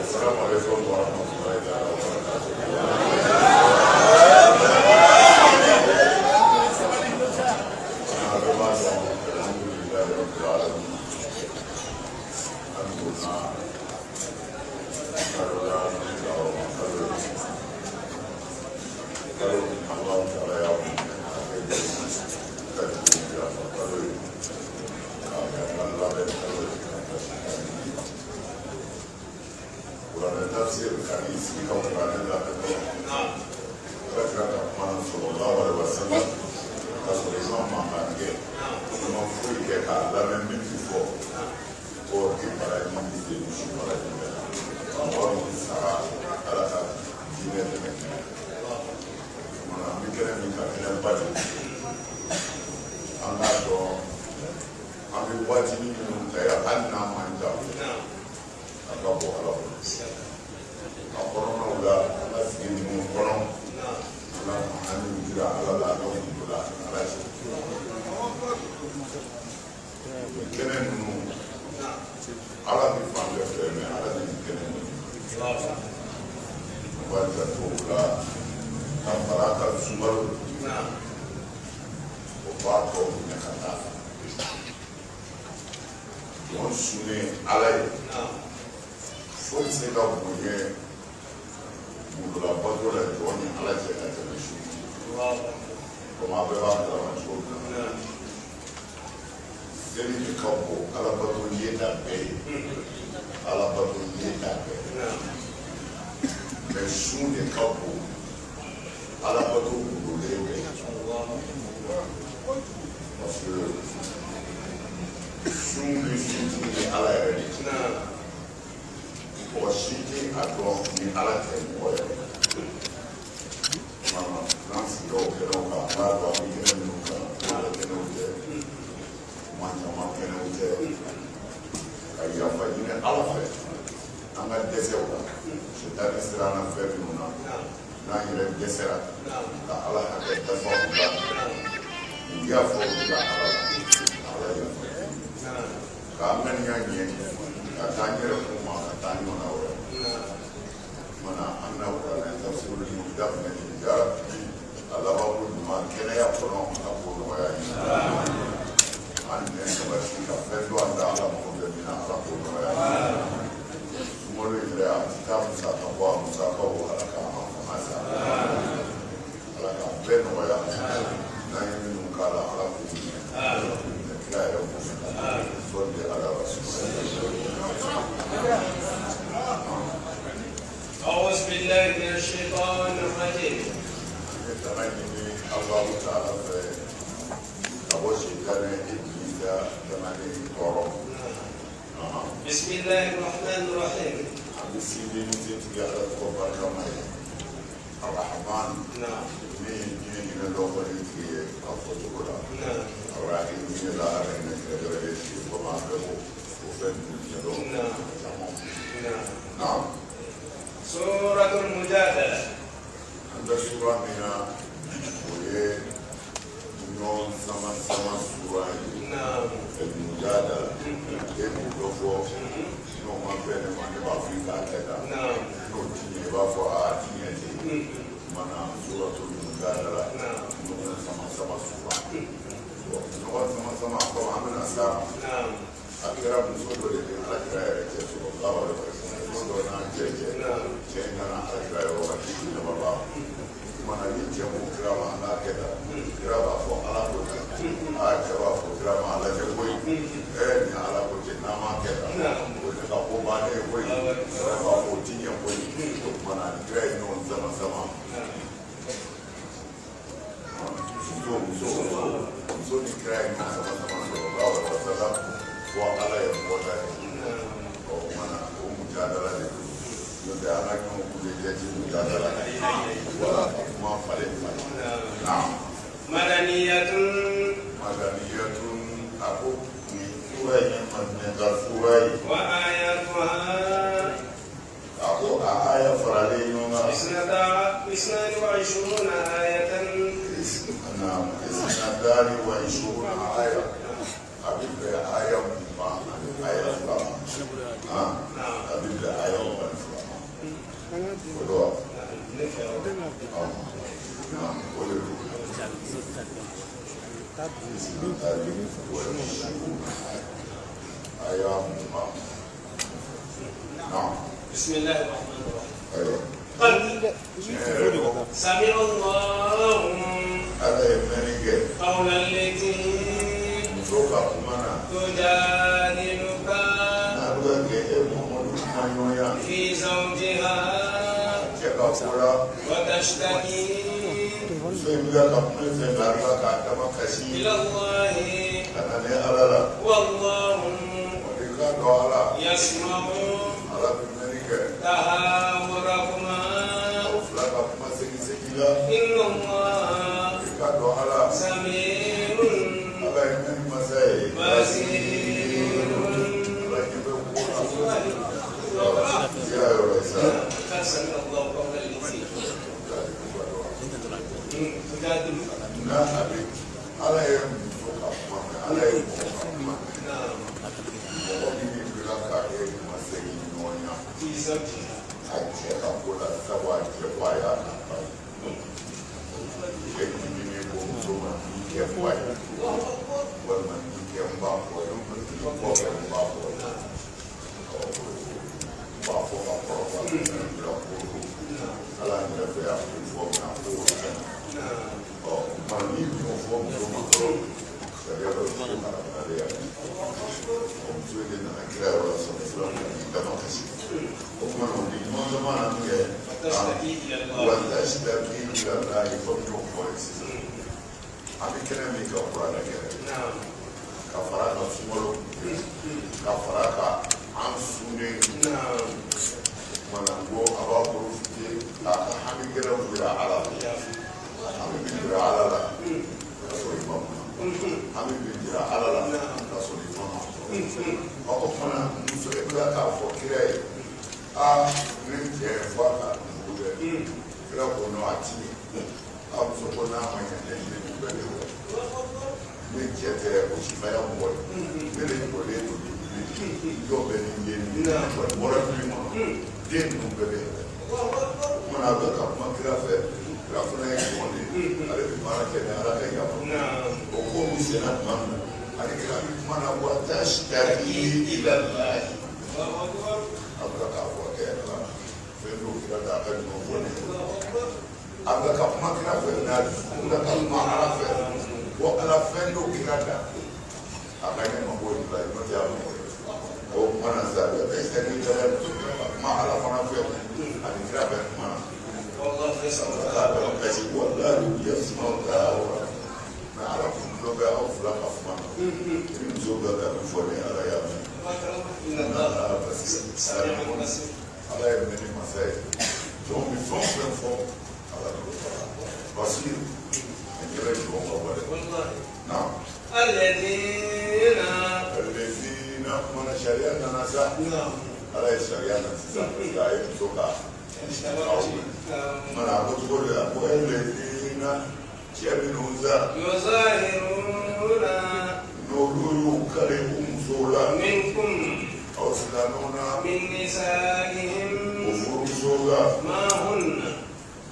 السلام عليكم ورحمة الله تعالى وبركاته. الحمد لله رب العالمين. بسم الله الرحمن الرحيم. الرحمن. نعم. نعم. سورة المجادلة. عند سورة منا وهي نون سما سما سورة. نعم. المجادلة. نعم. نعم. tɛ an ka ɲɔgɔn kule jɛji mujadala wala ka kuma falen falen. Naam. Madaniyatun. Madaniyatun, a ko nin sura in ye Madinɛka sura ye. Wa ayatuha. A ko a aya faralen ɲɔgɔn kan. 22 آية. Naam, 22 aya, a bɛ bɛn aya 22 ma, a bɛ bɛn aya 22 ma, o don wa? Naam, o de don. 22 aya 20. Naam. بسم الله الرحمن الرحيم. Ayiwa. قد Tiɲɛ yɛrɛ don. سمع الله Ala ye mɛnni kɛ. قول التي Muso ka kuma na. تجادلك N'a bɛ kɛ e Muhamadu kuma ɲɔgɔnya. في زوجها Cɛ ka ko la. وتشتكي Muso in bɛ ka kuma i fɛ k'a la k'a dama kasi. إلى الله. Ka na ni Ala la. والله O de ka dɔn Ala. يسمع Ala bɛ mɛnni kɛ. تهاوركما. Aw fila ka kuma segin segin la. إن الله O de ka dɔn Ala. سميع Ala ye mɛnni masa ye. بصير. Ala ɲɛ bɛ ko la. I y'a yɔrɔ ye sa. قد سمع الله قول التي تجادلك. N'a a bɛ Ala ye muso ka kuma mɛn, Ala ye mɔgɔ ka kuma mɛn. نعم. Mɔgɔ min bɛ bila ka e kuma segin ɲɔgɔn na. في زوجها. A cɛ ka ko la sabu a cɛ ko a y'a nafa ye. Cɛ diminen ko muso ma n'i kɛ ba ye الله أكبر. Walima n'i kɛ n b'a fɔ ye, n'i kɔfɛ n b'a fɔ ye. N b'a fɔ ka kɔrɔfɔ a bɛ bila ko don. Ala yɛrɛ fɛ a ko fɔ mɛ a ko o fɛn. نعم. Ɔ kuma n'i y'o fɔ muso ma dɔrɔn, sariya dɔ bɛ se ka ale yɛrɛ. O muso in de nana kira yɔrɔ la sɔrɔ fila ka n'i dama kasi. O kuma na o di ɲɔgɔn dama na min kɛ. وتشتكي إلى الله. وتشتكي إلى الله komi y'o fɔ ye sisan. A bɛ kɛnɛ min kan kuranɛ kɛnɛ. نعم. Ka fara a kan sunkalo, ka fara a kan an sunnen. نعم. Kumana ko a b'a profiter k'a ka hami gɛlɛnw jira Ala la. Hami bɛ jira Ala la ka sɔrɔ i ma kuma. Hami bɛ jira Ala la ka sɔrɔ i ma sɔrɔ. Ɔ o fana muso e bɛ k'a fɔ kira ye, aa ne cɛ fɔ a ka dugu dɛ. Kira ko non, a ti ɲɛ. A muso ko n'a ma ɲɛ ne den bɛɛ de wɔ. Ne cɛ tɛ o sifaya mɔgɔ ye. Ne de jɔlen don ni dɔw bɛ ni den ni wa bɔra du in kɔnɔ. Den ninnu bɛɛ bɛ yɛlɛ. Kumana a bɛ ka kuma kira fɛ, kira fana ye jɔn de ye. Ale bɛ baara kɛ ni Ala ka yamaruya. نعم. O ko bɛ senna tuma min na, ani kira bɛ kuma na وتشتكي إلى الله. الله أكبر. A bɛ k'a fɔ kɛ Ala fɛn dɔw kira da a ka ɲuman fɔ ne ye. الله أكبر. A bɛ ka kuma kira fɛ n'a dusukun na ka kuma Ala fɛ. Ko Ala fɛn dɔw kira da a ka ɲɛ ma bɔ nin la, n'o tɛ a ma bɔ. O kuma na sisan, a bɛ sɛgɛn kɛlɛ ka kuma Ala fana fɛ, ani kira bɛ kuma na. والله يسمع. K'a dɔn kasi والله يسمع تهاوركما. Mɛ Ala kun tulo bɛ aw fila ka kuma na. Ni muso bɛ ka min fɔ ni Ala y'a mɛn. إن الله Ala parce que سميع بصير. Ala ye mɛnni masa ye. Donc bi fɛn o fɛn fɔ Ala de b'o fɔ. بصير a ɲɛ bɛ jɔn ka bɔ dɛ. والله. Naam. الذين. الذين kumana sariya nana sa. نعم. Ala ye sariya na sisan parce que a ye muso ka aw wele. نعم. Kumana a ko cogo di, a ko الذين cɛ minnu sa. يظاهرون. N'olu y'u kale u musow la. منكم. Aw silamɛw na. من نسائهم. O furumusow la. ما هن.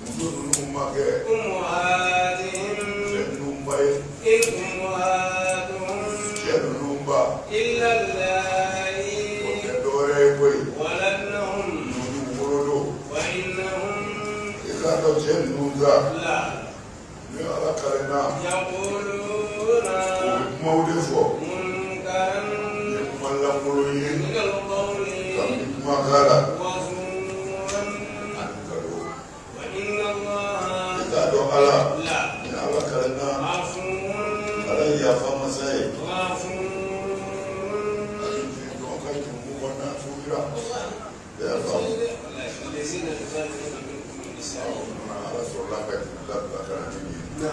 Muso ninnu ma kɛ. أمهاتهم. Cɛ ninnu ba ye. إن أمهاتهم. Cɛ ninnu ba. إلا O اللائي. tɛ dɔwɛrɛ ye koyi. ولدنهم. Ninnu wolo don. وإنهم. I k'a dɔn cɛ ninnu sa. لا. Ni Ala kalenna. يقولون. U bɛ kumaw de fɔ. منكرا. Ni kuma lankolon ye. من القول. Kabini kuma k'a la. وزورا. Ani nkalon. وإن الله. I k'a dɔn Ala. لا. Ni Ala kalenna. عفو. Ala ye yafa masa ye. غفور. Ale ti jɔn ka jurumu kɔnɔna tuubira. I y'a faamu. والله ليس يظاهرون منكم من نسائهم. Ala sɔrɔla ka jibirila bila ka na ni nin ye.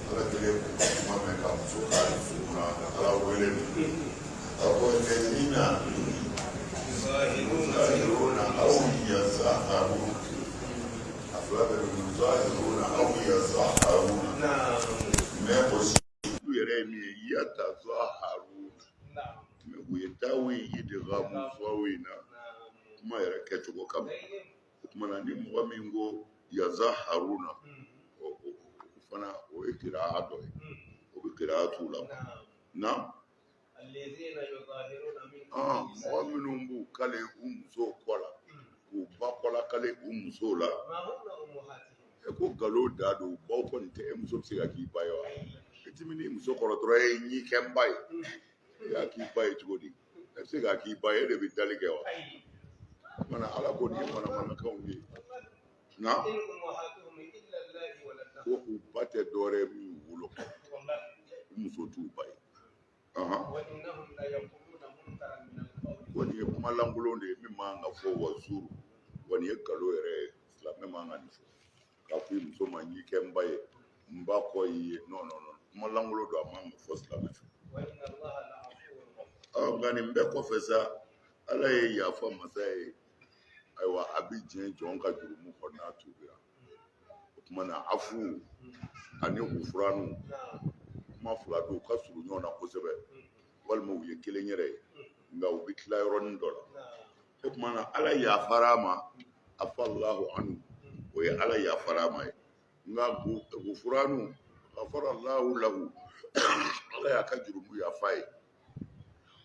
Ala kɛlen k'o kuma mɛn ka muso k'a dusukun na, Ala wele don. A ko lɛzina يظاهرون. yuzahiruna aw yazaharuna, a fila bɛɛ don, yuzahiruna aw yazaharuna. Mais o si olu yɛrɛ ye min ye, yatazaharuna. Mais u ye tawi idgamu zawi na kuma yɛrɛ kɛcogo kama. O tuma na, ni mɔgɔ min ko yazaharuna, o fana o ye kiraa dɔ ye, o bɛ kiraa t'u la na. الذين يظاهرون منكم Mɔgɔ من نسائهم. minnu b'u kale u musow kɔ la, k'u ba kɔla kale u musow la. ما هن أمهاتهم؟ E ko nkalon da don, u baw kɔni tɛ. E muso bɛ se ka k'i ba ye wa? E ti n'i muso kɔrɔ dɔrɔn, e ye ɲi kɛ n ba ye. E y'a k'i ba ye cogo di? E bɛ se k'a k'i ba ye, e de bɛ dali kɛ wa? Mana Ala ko nin ye manamanakanw de ye na. إن أمهاتهم إلا اللائي ولدنهم. Ko u ba tɛ dɔwɛrɛ ye min y'u wolo. والله. U muso t'u ba ye. Ahan. وإنهم ليقولون منكرا من القول. Ko nin ye kuma lankolon de ye min man ka fɔ, wa zuru, wa nin ye nkalon yɛrɛ ye. Silamɛ man ka nin fɔ k'a fɔ i muso ma ɲi kɛ n ba ye, n ba kɔ y'i ye. Non, non, non, kuma lankolon don, a man ka fɔ silamɛ fɛ. وإن الله لعفو غفور. Ɔ, nka nin bɛɛ kɔfɛ sa, Ala ye yafa masa ye. Ayiwa, a bɛ diɲɛ jɔn ka jurumu kɔ n'a tuubira. O tuma na, afu ani gufuranu, kuma fila don, u ka surun ɲɔgɔn na kosɛbɛ, walima u ye kelen yɛrɛ ye, nka u bɛ tila yɔrɔnin dɔ la. O tuma na, Ala yafara a ma, afallahu anhu, o ye Ala yafara a ma ye. Nka gufuranu, gafara Allahu lahu, Ala y'a ka jurumu yafa ye.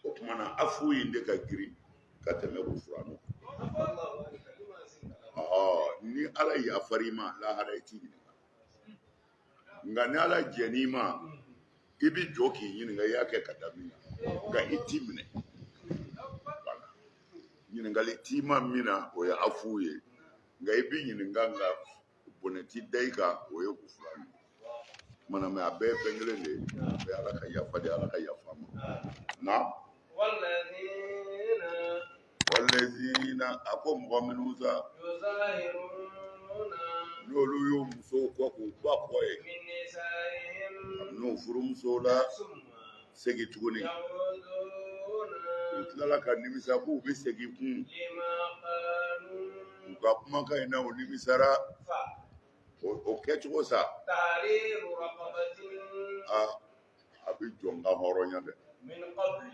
O tuma na, afu in de ka girin ka tɛmɛ gufuranu kan. عفى الله عنك لما أذنت لهم. Ni Ala yafara i ma, lahara i t'i ɲininka. Nka ni Ala jɛn'i ma, i bi jɔ k'i ɲininka i y'a kɛ ka da min kan, nka i t'i minɛ. Voilà. Ɲininkali t'i ma min na, o ye afu ye, nka i bi ɲininka, nka bɔnɛ ti da i kan, o ye gufuranu ye. Mana mɛ, a bɛɛ ye fɛn kelen de ye, a bɛɛ Ala ka yafa de, Ala ka yafa ma na. والذين Walezina, a ko mɔgɔ minnu sa يظاهرون n'olu y'u musow kɔ k'u ba kɔ ye من نسائهم n'u furumusow la ثم segin tuguni, يعودون u tilala ka nimisa k'u bɛ segin kun لما قالوا u ka kumakan in na, u nimisara. O kɛcogo sa, فتحرير رقبة a bɛ jɔn ka hɔrɔnya dɛ من قبل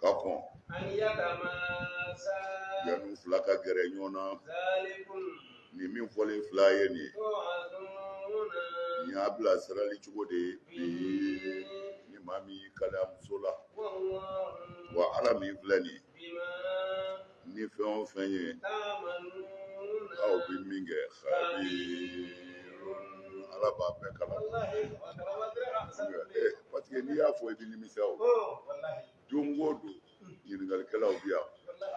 ka kɔn أن يتماسا. yanni u fila ka gɛrɛ ɲɔgɔn na. ذلكم Nin min fɔlen fila ye nin ye, توعظون nin y'a bila sirali cogo de ye bi به. ni maa min y'i kali a muso la. والله Wa Ala min filɛ nin ye, بما ni fɛn o fɛn ye تعملون aw bɛ min kɛ, khabirun, Ala b'a bɛɛ kalama. والله Parce que n'i y'a fɔ, i bɛ nimisa o. والله. Don o don, ɲininkalikɛlaw bi yan,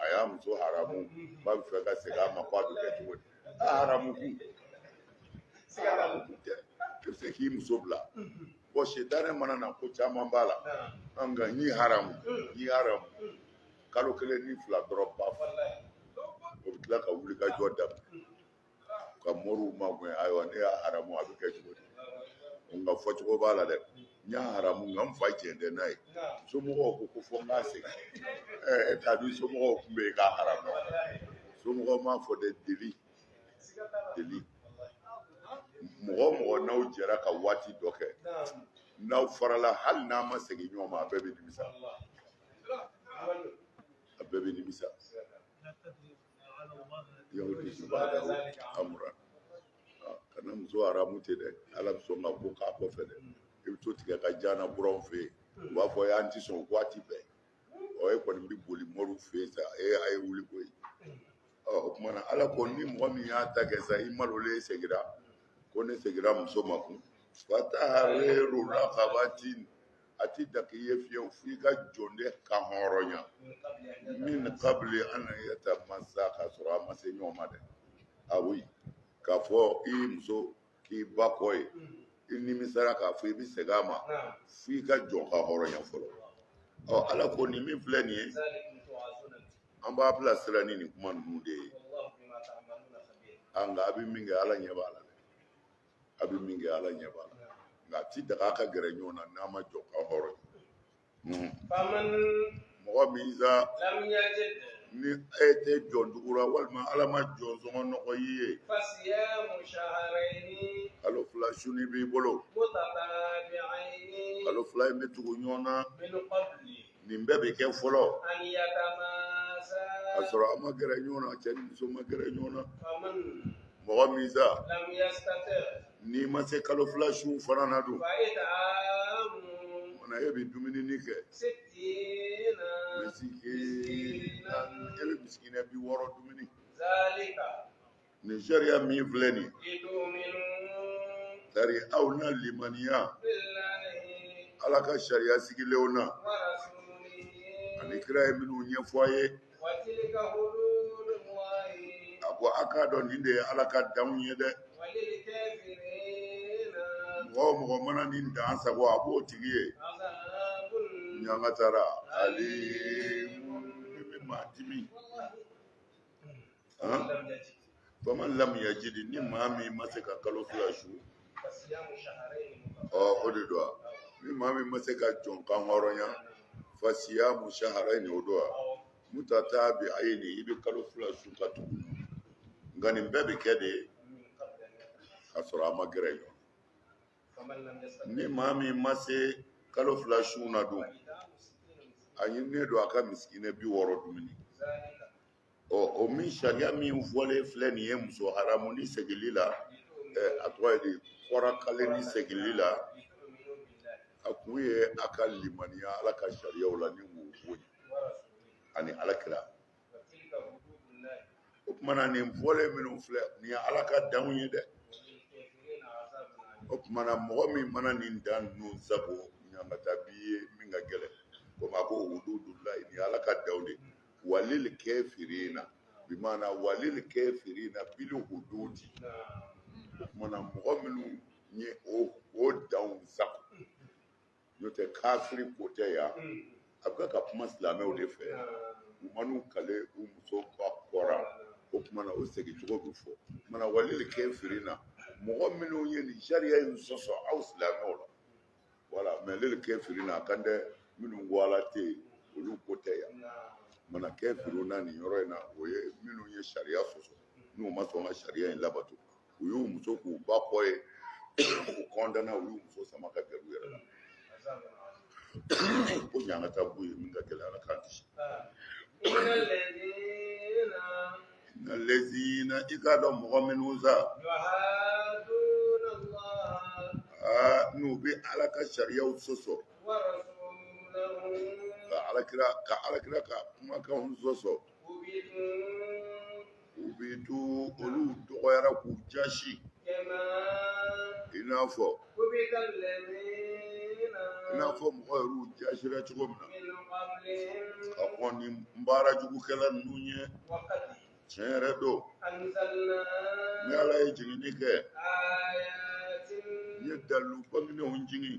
a y'a muso haramu b'a bɛ fɛ ka segin a ma, ko a bɛ kɛ cogo di? A haramu kun, haramu kun tɛ, i bɛ se k'i muso bila. Bɔn, sitanɛ mana na, ko caman b'a la. Nka n y'i haramu, n y'i haramu, kalo kelen ni fila dɔrɔn, ba o bɛ tila ka wuli ka jɔ daminɛ ka moriw magɛn. Ayiwa, ne y'a haramu, a bɛ kɛ cogo di? Nka fɔcogo b'a la dɛ. N y'a haramu, nka n fa jɛn tɛ n'a ye, somɔgɔw ko ko fo n k'a segin. Ɛ, t'a dun, somɔgɔw tun bɛ yen k'a haramu, somɔgɔw m'a fɔ dɛ. Deli deli, mɔgɔ o mɔgɔ n'aw jɛra ka waati dɔ kɛ, n'aw farala, hali n'a ma segin ɲɔgɔn ma, a bɛɛ bɛ nimisa, a bɛɛ bɛ nimisa. Yahudi ba'dahu amran. Kana muso haramu ten dɛ, Ala bɛ sɔn ka ko k'a kɔfɛ dɛ. I bɛ to tigɛ ka jana buranw fɛ yen, u b'a fɔ an ti sɔn, ko a ti bɛn. Ɔ, e kɔni bɛ boli moriw fɛ yen sa, e a ye wuli koyi. Ɔ, o tuma na, Ala ko ni mɔgɔ min y'a ta kɛ sa, i malolen seginna ko ne seginna muso ma kun, fatahariru raqabatin, a ti da k'i ye fiyewu f'i ka jɔn de ka hɔrɔnya min qabli an yatamassa, k'a sɔrɔ a ma se ɲɔgɔn ma dɛ. Awi, k'a fɔ i muso k'i ba kɔ ye, i nimisara k'a fɔ i bɛ segin a ma, f'i ka jɔn ka hɔrɔnya fɔlɔ. Ɔ, Ala ko nin min filɛ nin ye, an b'a bilasira ni nin kuma ninnu de ye. A nka a bɛ min kɛ, Ala ɲɛ b'a la dɛ. A bɛ min kɛ, Ala ɲɛ b'a la. Nka a ti daga a ka gɛrɛ ɲɔgɔn na n'a ma jɔn kan hɔrɔn. Mɔgɔ min sa, ni e tɛ jɔn tugura walima Ala ma jɔn sɔngɔ nɔgɔ i ye, kalo 2 sunni b'i bolo. Kalo 2 in bɛ tugu ɲɔgɔn na. Nin bɛɛ bɛ kɛ fɔlɔ a sɔrɔ a ma gɛrɛ ɲɔgɔn na, cɛ ni muso ma gɛrɛ ɲɔgɔn na. Mɔgɔ min sa, n'i ma se kalo 2 sun fana na dun, mana e bɛ dumuni kɛ misikina, e bɛ misikinɛ 60 dumuni. Nin sariya min filɛ nin tari, aw na limaniya Ala ka sariya sigilenw na ani kira ye minnu ɲɛfɔ a ye. A ko a k'a dɔn, nin de ye Ala ka danw ye dɛ. Mɔgɔ o mɔgɔ mana nin dan sago, a b'o tigi ye ɲangatara alimu min bɛ maa dimi. Faman lam yajidi, ni maa min ma se ka kalo 2 sun, ɔ o de don wa? Ni maa min ma se ka jɔn kan hɔrɔnya, fasiyamu shaharayini, o don wa? Mutatabi'ayini, i bɛ kalo 2 sun ka tugu. Nka nin bɛɛ bɛ kɛ de ka sɔrɔ a ma gɛrɛ ɲɔgɔn. Ni maa min ma se kalo 2 sun na dun, a ɲininen don a ka misikinɛ 60 dumuni. Ɔ o min sariya min fɔlen filɛ nin ye, muso haramu ni segili la, a tɔgɔ ye di, kɔrakale ni segili la, a kun ye a ka limaniya Ala ka sariyaw la ni k'u bonya ani Ala kira. O tuma na, nin fɔlen minnu filɛ nin ye Ala ka danw ye dɛ. O tuma na, mɔgɔ min mana nin dan ninnu sago, ɲangata b'i ye min ka gɛlɛn. Komi a ko hududullahi, nin ye Ala ka danw de. Walil kafirina, bimana walil kafirina bil hududi. O tuma na, mɔgɔ minnu ye o danw sago, n'o tɛ kafiri ko tɛ yan. A bɛ ka kuma silamɛw de fɛ. U man'u kale u muso ka kɔra, o tuma na o segincogo bɛ fɔ. O tuma na, walil kafirina, mɔgɔ minnu ye nin sariya in sɔsɔ aw silamɛw la, wala mɛ lil kafirina, a kan tɛ minnu ko Ala tɛ yen, olu ko tɛ yan. Mana kafiruna nin yɔrɔ in na, o ye minnu ye sariya sɔsɔ, n'u ma sɔn ka sariya in labato, u y'u muso k'u ba kɔ ye, u kɔntanna, u y'u muso sama ka gɛrɛ u yɛrɛ la, ko ɲangata b'u ye min ka gɛlɛn. Ala k'an kisi. Inna lezina, i k'a dɔn mɔgɔ minnu sa, n'u bɛ Ala ka sariyaw sɔsɔ, ka Alakira ka kumakanw sɔsɔ, u bɛ to, olu dɔgɔyara k'u jasi, i n'a fɔ mɔgɔ yɛrɛw jasira cogo min na ka kɔn ni baarajugukɛla ninnu ye. Tiɲɛ yɛrɛ don, ni Ala ye jiginni kɛ, n ye dalilu bangenenw jigin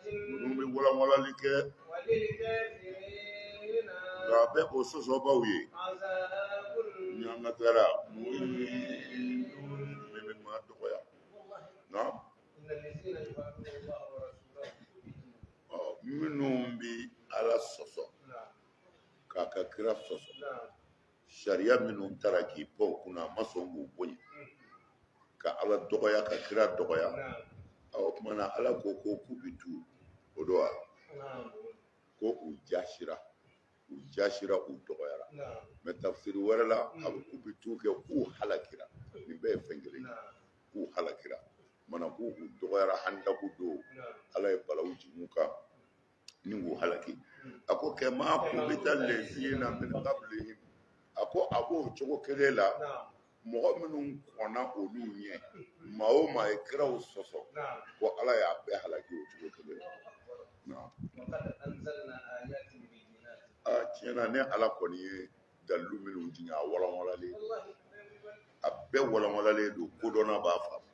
minnu bɛ walanwalali kɛ, nka a bɛ o sɔsɔbaw ye ɲangatara min bɛ maa dɔgɔya. Naam. Ɔ minnu bɛ Ala sɔsɔ k'a ka kira sɔsɔ, sariya minnu taara k'i pan o kunna, a ma sɔn k'u bonya, ka Ala dɔgɔya, ka kira dɔgɔya, o tuma na Ala ko k'u bɛ tu, o don wa? Ko u jasira, u jasira, u dɔgɔyara. Mɛ tafsiri wɛrɛ la, a bɛ k'u bɛ tu kɛ k'u halakira. Nin bɛɛ ye fɛn kelen ye, k'u halakira mana k'u dɔgɔyara. Handaku don, Ala ye balawu jigin u kan ni k'u halaki. A ko kama kubita lezina min qablihim, a ko a b'o cogo kelen la, mɔgɔ minnu kɔnna olu ɲɛ, maa o maa ye kiraw sɔsɔ, ko Ala y'a bɛɛ halaki o cogo kelen la. Aa, tiɲɛ na, ne Ala kɔni ye dalilu minnu jigin, a walanwalalen, a bɛɛ walanwalalen don, kodɔnna b'a faamu.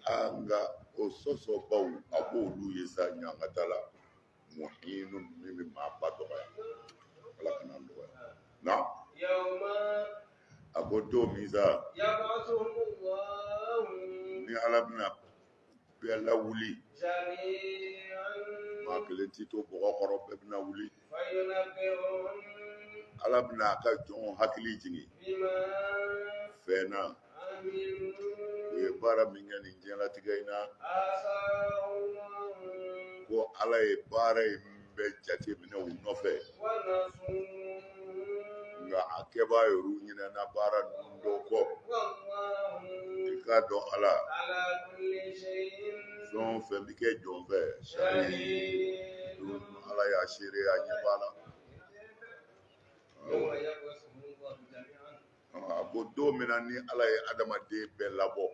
Aa, nka o sɔsɔbaw, a b'olu ye sa ɲangata la muhinu min bɛ maa ba dɔgɔya. Ala kana an dɔgɔya. Na A ko don min sa, ni Ala bɛna bɛɛ lawuli, maa kelen ti to bɔgɔ kɔrɔ, bɛɛ bɛna wuli. Ala bɛna a ka jɔnw hakili jigin fɛn na u ye baara min kɛ nin diɲɛlatigɛ in na, ko Ala ye baara in bɛɛ jateminɛ u nɔfɛ, nka a kɛbaa yɛrɛw ɲinɛna baara ninnu dɔw kɔ. I k'a dɔn Ala fɛn o fɛn bɛ kɛ jɔn fɛ, Ala y'a seere, a ɲɛ b'a la. A ko don min na ni Ala ye adamaden bɛɛ labɔ,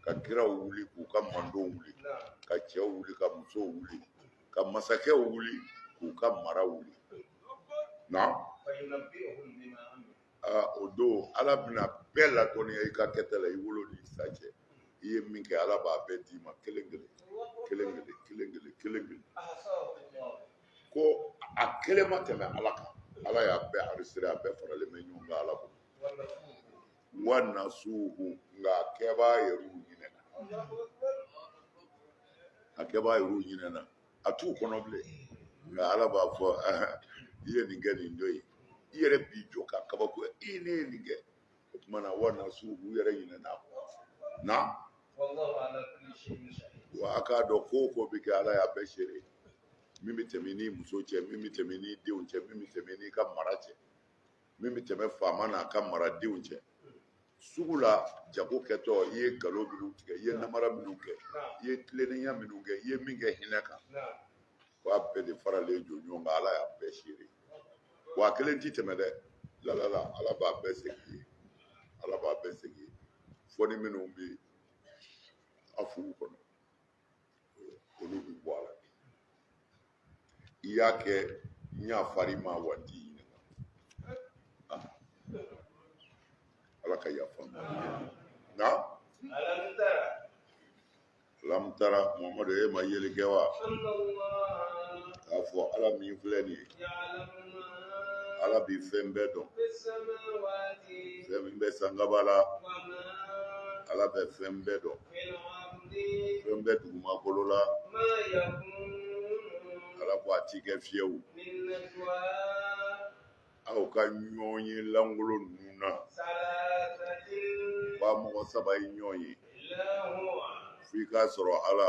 ka kiraw wuli k'u ka mantonw wuli, ka cɛw wuli ka musow wuli, ka masakɛw wuli k'u ka mara wuli na, o don Ala bɛna bɛɛ ladɔnniya i ka kɛta la, i wolo ni sa cɛ, i ye min kɛ, Ala b'a bɛɛ d'i ma kelen kelen kelen kelen kelen kelen kelen kelen, ko a kelen ma tɛmɛ Ala kan. Ala y'a bɛɛ enregistré, a bɛɛ faralen bɛ ɲɔgɔn kan Ala bolo. Wa nasuhu, nka a kɛbaa yɛrɛw ɲinɛna, a kɛbaa yɛrɛw ɲinɛna, a t'u kɔnɔ bilen. Nka Ala b'a fɔ, i ye nin kɛ nin don ye, i yɛrɛ b'i jɔ ka kabako, i ne ye nin kɛ. O tuma na, wa nasuhu, u yɛrɛ ɲinɛna na. Wa a k'a dɔn ko o ko bɛ kɛ, Ala y'a bɛɛ seere. Min bɛ tɛmɛ n'i muso cɛ, min bɛ tɛmɛ n'i denw cɛ, min bɛ tɛmɛ n'i ka mara cɛ, min bɛ tɛmɛ faama n'a ka maradenw cɛ, sugu la jago kɛtɔ, i ye nkalon minnu tigɛ, i ye namara minnu kɛ, i ye tilennenya minnu kɛ, i ye min kɛ hinɛ kan, ko a bɛɛ de faralen jɔ ɲɔgɔn kan, Ala y'a bɛɛ seere. Wa a kelen ti tɛmɛ dɛ, lalala, Ala b'a bɛɛ segin i ye, Ala b'a bɛɛ segin i ye, fo ni minnu bɛ a fugu kɔnɔ, olu bɛ bɔ a la. I y'a kɛ, n yafar'i ma, wa n t'i ɲininka. Ala ka yafa n ma. Na alam tara, Muhamadu, e ma yeli kɛ wa, k'a fɔ Ala min filɛ nin ye, Ala bi fɛn bɛɛ dɔn, fɛn min bɛ sankaba la, Ala bɛ fɛn bɛɛ dɔn, fɛn bɛ dugumakolo la. Ala ko a ti kɛ fiyewu aw ka ɲɔgɔn ye lankolon ninnu na, ba mɔgɔ saba ye ɲɔgɔn ye, f'i k'a sɔrɔ Ala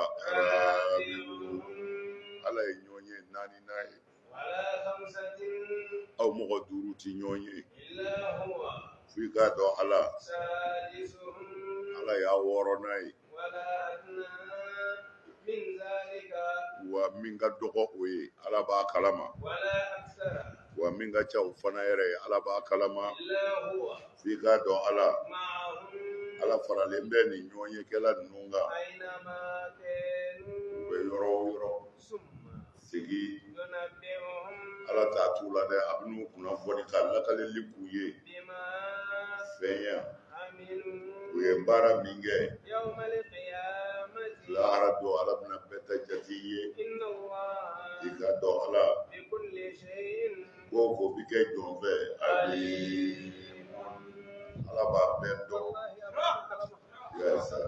Ala ye ɲɔgɔn ye naaninan ye. Aw mɔgɔ duuru ti ɲɔgɔn ye, f'i k'a dɔn Ala Ala y'a wɔɔrɔnan ye. Wa min ka dɔgɔ o ye, Ala b'a kalama. Wa min ka ca o fana yɛrɛ ye, Ala b'a kalama. F'i k'a dɔn Ala Ala faralen bɛ nin ɲɔgɔnyekɛla ninnu kan, u bɛ yɔrɔ o yɔrɔ sigi. Ala t'a t'u la dɛ, a bɛn'u kunnafoni ka lakaleli k'u ye fɛn ya, u ye baara min kɛ lahara don, Ala bɛna bɛɛ ta jate i ye. I k'a dɔn Ala ko o ko bi kɛ jɔn fɛ, Ala b'a bɛɛ dɔn. Yaasa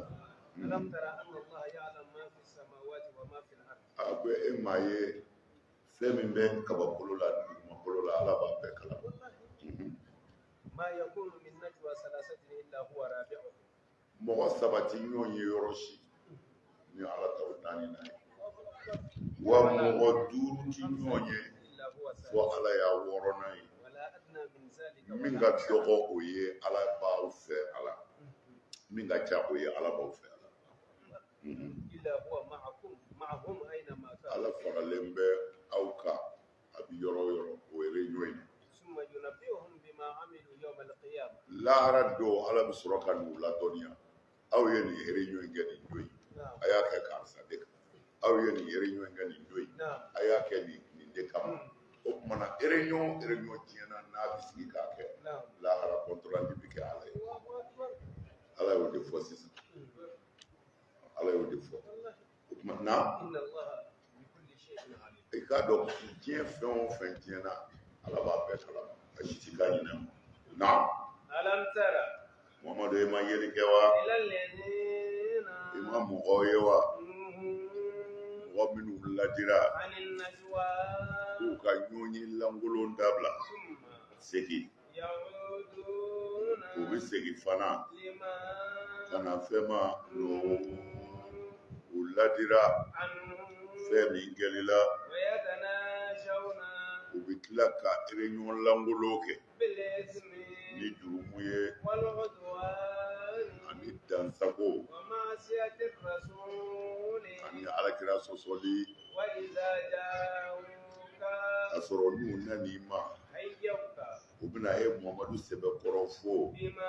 a ko e m'a ye, fɛn min bɛ kabakolo la, dugumakolo la, Ala b'a bɛɛ kalama. Mɔgɔ saba ti ɲɔgɔn ye yɔrɔ si ni Ala t'o naaninan ye, wa mɔgɔ duuru ti ɲɔgɔn ye fo Ala y'a wɔɔrɔnan ye. Min ka dɔgɔ o ye, Ala b'aw fɛ. Ala min ka ca o ye, Ala b'aw fɛ. Ala Ala faralen bɛ aw kan, a bɛ yɔrɔ o yɔrɔ o réunion in na. Lahara don, Ala bɛ sɔrɔ ka n'u ladɔnniya, aw ye nin réunion in kɛ nin don in, a y'a kɛ karisa de kan, aw ye nin réunion in kɛ nin don in, a y'a kɛ nin de kama. O tuma na, réunion réunion diɲɛ na, n'a bɛ sigi k'a kɛ, lahara compte rendu bɛ kɛ Ala ye. Ala y'o de fɔ sisan, Ala y'o de fɔ. O tuma na, i k'a dɔn diɲɛ fɛn o fɛn diɲɛ na, Ala b'a bɛɛ kalama, a si ti k'a ɲinɛ ma. Na Alam tara. Muhamadu, e ma yeli kɛ wa? Ila alladhina. I ma mɔgɔw ye wa? Mɔgɔ minnu ladira Anin najwa. k'u ka ɲɔgɔnye lankolon dabila. Summa. Segin. Yauduna. U bɛ segin fana Lima. ka na fɛn ma u ladira Anhu. fɛn min kɛli la. Wa yatanashawna. U bɛ tila ka réunion lankolon kɛ Bil ismi. ni jurumu ye Wal udwan. ani dansago Wa ma'siyati rasul. ani alakira sɔsɔli. Wa idha ja'uka. K'a sɔrɔ n'u nan'i ma, Hayyuka. u bɛna e Muhamadu sɛbɛkɔrɔ fo, Bima.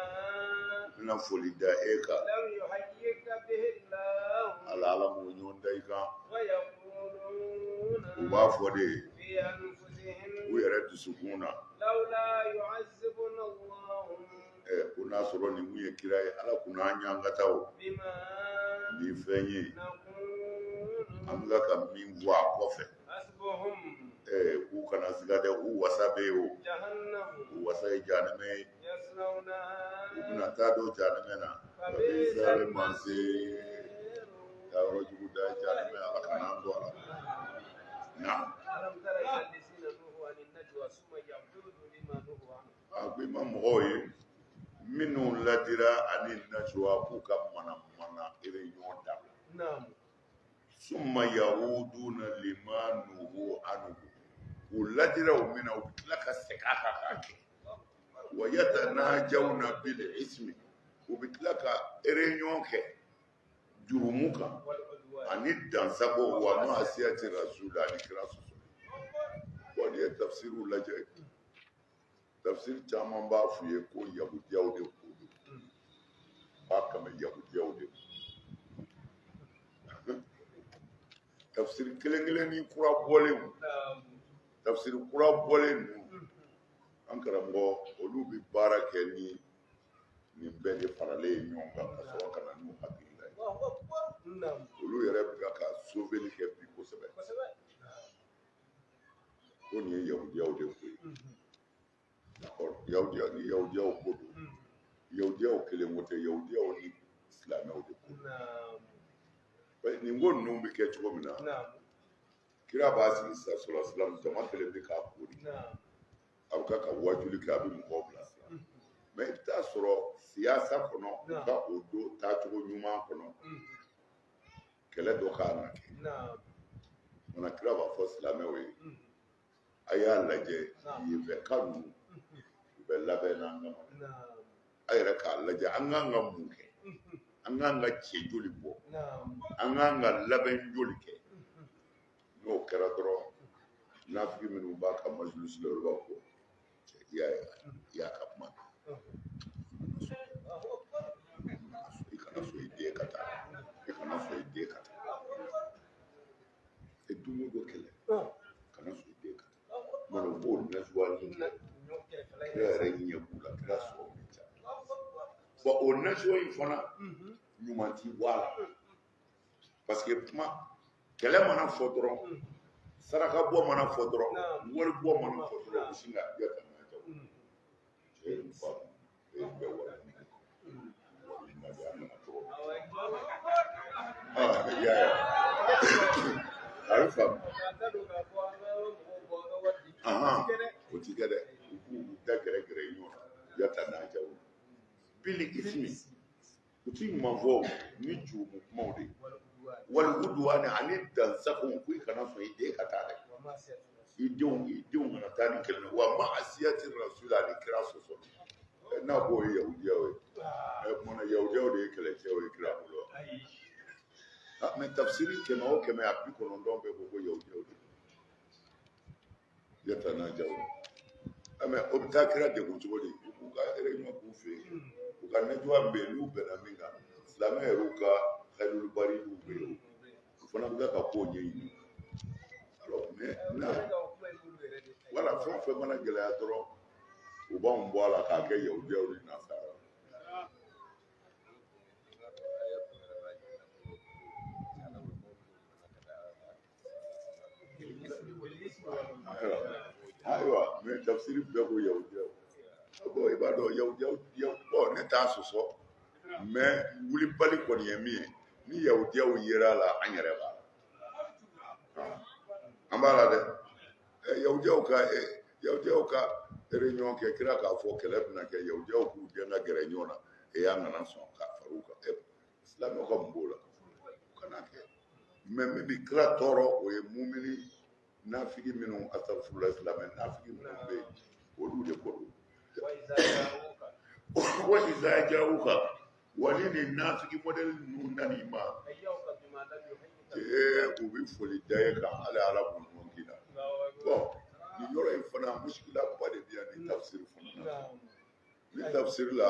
u bɛna foli da e kan. Lam yuhayyika bihi Allah. Ala ala m'o ɲɔgɔn da i kan. Wa yaquluna. U b'a fɔ de Fi anfusihim. u yɛrɛ dusukun na. Lawla yu'azzibuna Allah. Ko n'a sɔrɔ nin kun ye kira ye, ala kun n'an ɲangata o Bima. ni fɛn ye Naqulu. an bɛ ka min fɔ a kɔfɛ. Hasbuhum. K'u kana siga dɛ, u wasa bɛ yen o. Jahannam. U wasa ye jahanamɛ ye. Yaslawnaha. U bɛna taa don jahanamɛ na. Fabisal masir. Taa yɔrɔ jugu da ye jahanamɛ, ala kana an don a la. Naam. Alam tara ila allazina nuhu anin najwa summa ya'udu lima nuhu anhu. A ko i ma mɔgɔw ye minnu ladira ani najwa k'u ka mana mana réunion dabila. Naam. Summa yauduna lima nuhu anhu. U ladira o min na, u bɛ tila ka segin a kan k'a kɛ. Wa yatanajawna bil ismi. U bɛ tila ka réunion kɛ jurumu kan Wal udwan. ani dansago wa ma'asiyati rasul ani kira sɔsɔ. Bon, n'i ye tafsiriw lajɛ, tafsiri caman b'a f'u ye ko yahudiyaw de ko don. B'a kama yahudiyaw de don. Tafsiri kelen kelennin kura bɔlenw, Naam. tafsiri kura bɔlen ninnu, an karamɔgɔ olu bɛ baara kɛ ni nin bɛɛ de faralen ye ɲɔgɔn kan ka sɔrɔ ka na n'u hakilila ye. Allahu akbar. Naam. Olu yɛrɛ bɛ ka soveli kɛ bi kosɛbɛ. Kosɛbɛ. Ko nin ye yahudiyaw de ko ye. D'accord, yahudiya ni yahudiyaw ko don. Yahudiyaw kelen ko tɛ, yahudiyaw ni silamɛw de ko don. Naam. Nin ko ninnu bɛ kɛ cogo min na, Naam. kira b'a sigi sisan sɔrɔ silam jama kelen bɛ k'a kori. Naam. A bɛ ka wajuli kɛ, a bɛ mɔgɔw bilasira. Mais i bɛ taa sɔrɔ siyasa kɔnɔ, u ka o don taacogo ɲuman kɔnɔ, kɛlɛ dɔ kan ka kɛ. Naam. Mana kira b'a fɔ silamɛw ye, a y'a lajɛ yenfɛka ninnu, u bɛ labɛn n'an kama. Naam. A yɛrɛ k'a lajɛ an kan ka mun kɛ, an kan ka cɛ joli bɔ, Naam. an kan ka labɛn joli kɛ. N'o kɛra dɔrɔn, nafigi minnu b'a ka majulusi la, olu b'a fɔ cɛ i y'a ye, i y'a ka kuma mɛn. Allahu akbar. I kana sɔn i den ka taa, i kana sɔn i den ka taa. E don o don kɛlɛ, kana sɔn i den ka taa. Mana u b'o nasuwa ni kɛ, kira yɛrɛ ɲɛ b'u la, kira sɔrɔ bɛ ca. Bon, o nasuwa in fana ɲuman ti bɔ a la. Parce que kuma kɛlɛ mana fɔ dɔrɔn, saraka bɔ mana fɔ dɔrɔn, wari bɔ mana fɔ dɔrɔn, u sin ka yɛ ka n'a jago. Cɛ ye nin faamu, e bɛ wari ɲini. Wari ɲini a nana cogo min. Ah, i y'a ye. A bɛ faamu. Ahan, o ti kɛ dɛ. U b'u da gɛrɛ gɛrɛ ɲɔgɔn na. Yata n'a jago. Bili ismi. U ti ɲuman fɔ ni jurumu kumaw de ye. Wal udwani ani dansago, ko i kana sɔn i den ka taa dɛ. I denw kana taa ni kɛlɛ wa ma'asiyati rasul ani kira sɔsɔ. N'a k'o ye yahudiyaw ye. Kumana yahudiyaw de ye kɛlɛcɛw ye kira bolo. Ah, mais tafsiri 100 o 100, a 90 bɛɛ ko ko yahudiyaw de. Yata n'a jago. Ah, mais o bɛ taa kira degun cogo di? U b'u ka réunion k'u fɛ yen. U ka najwa bɛ yen, n'u bɛnna min kan, silamɛ yɛrɛw ka xayrul baridiw bɛ yen. U fana bɛ ka kow ɲɛɲini. Alors, mais n'a wala fɛn o fɛn mana gɛlɛya dɔrɔn, u b'anw bɔ a la k'a kɛ yahudiyaw ni nasara. Ayiwa, mais tafsiri bɛɛ ko yahudiyaw. Bon, i b'a b'a dɔn yahudiyaw, bɔn, ne t'a sɔsɔ, mais wulibali kɔni ye min ye, ni yahudiyaw yera a la, an yɛrɛ b'a la, an b'a la dɛ. Yahudiyaw ka réunion kɛ, kira k'a fɔ kɛlɛ bɛna kɛ, yahudiyaw k'u den ka gɛrɛ ɲɔgɔn na, e y'an kana sɔn ka fara u kan. Silamɛw ka mun b'o la? U kana kɛ. Mais min bɛ kira tɔɔrɔ, o ye mumini nafigi minnu, asafurula, silamɛ nafigi minnu bɛ yen, olu de ko don. Wa iza ja'uka, wa ni nin nafigi modèle ninnu nan'i ma, ee, u bɛ foli da ye kan, hali Ala b'u ɲɔgɔn k'i la. Bɔn, nin yɔrɔ in fana, musikilaba de bɛ yan nin tafsiri fana na. Nin tafsiri la,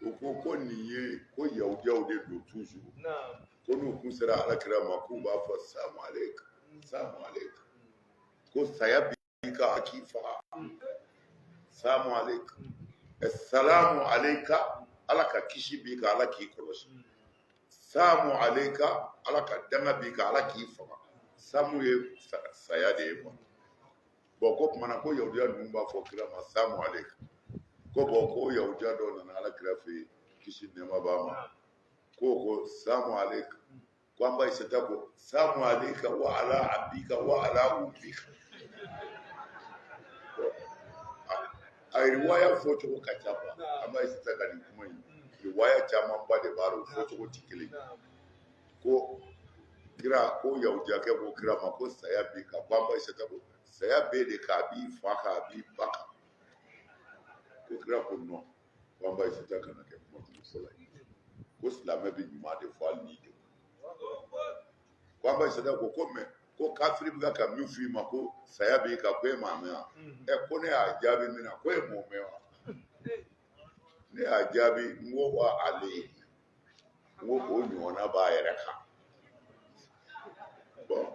u ko ko nin ye ko yahudiyaw de don toujours, ko n'u kun sera Ala kira ma, k'u b'a fɔ salamu aleykum, salamu aleykum, ko saya b'i kan, k'i faga, salamu aleykum, salamu aleyka, Ala ka kisi b'i kan, Ala k'i kɔlɔsi, samu aleyka, Ala ka danga b'i kan, Ala k'i faga. Samu ye saya de ye, quoi. Bɔn, ko kumana ko yahudiya ninnu b'a fɔ kira ma samu aleyka. Ko bɔn, ko yahudiya dɔ nana Ala kira fɛ yen, kisi nɛɛma b'a ma, ko samu aleyka, ko an ba Isata ko samu aleyka wa ala abika wa ala ummika. A riwaya fɔcogo ka ca, quoi. An ba Isata ka nin kuma in, riwaya camanba de b'a la, o fɔcogo tɛ kelen. Ko kira ko yahudiyakɛ ko kira ma ko saya b'i kan, ko an ba Isata ko saya b'e de kan, a b'i fa kan, a b'i ba kan. Ko kira ko non, ko an ba Isata kana kɛ kuma jugu fɔlɔ ye, ko silamɛ bɛ ɲuman de fɔ hali n'i degun. Ko an ba Isata ko mais ko kafiri bɛ ka min f'i ma ko saya b'i kan, ko e m'a mɛn wa? Ɛ, ko ne y'a jaabi min na, ko e m'o mɛn wa? Ne y'a jaabi n ko wa ale, n ko o ɲɔgɔnna b'a yɛrɛ kan. Bɔn,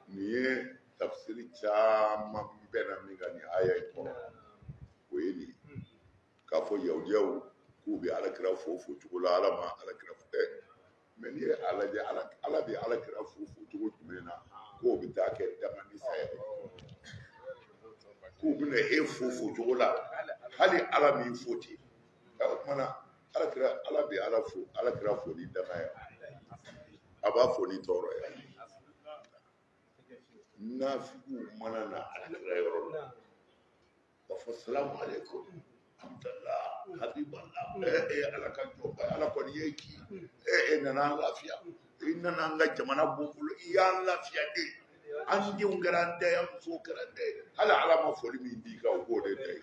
nin ye tafsiri caman bɛnna min kan nin aya in kɔnɔ, o ye nin ye, k'a fɔ yahudiyaw k'u bɛ Alakira fo fo cogo la, Ala ma Alakira fo. Ɛ, mais n'i ye a lajɛ, Ala bɛ Alakira fo fo cogo jumɛn na k'o bɛ taa kɛ danga ni saya ye, k'u bɛna e fo fo cogo la hali Ala m'i fo ten? O tuma na, Alakira, Ala bɛ Ala fo, Alakira fo ni danga ye, a b'a fo ni tɔɔrɔ ye. Nafigiw mana na Alakira yɔrɔ la, k'a fɔ salamu aleykum, alhamdulilah, habiballah, ɛ, Ala ka jɔnba, Ala kɔni ye ci, ɛ, e nana an lafiya, i nana an ka jamana bɔ bolo, i y'an lafiya de, an denw kɛra an ta ye, an musow kɛra an ta ye, hali Ala ma foli min d'i kan, o b'o de da ye.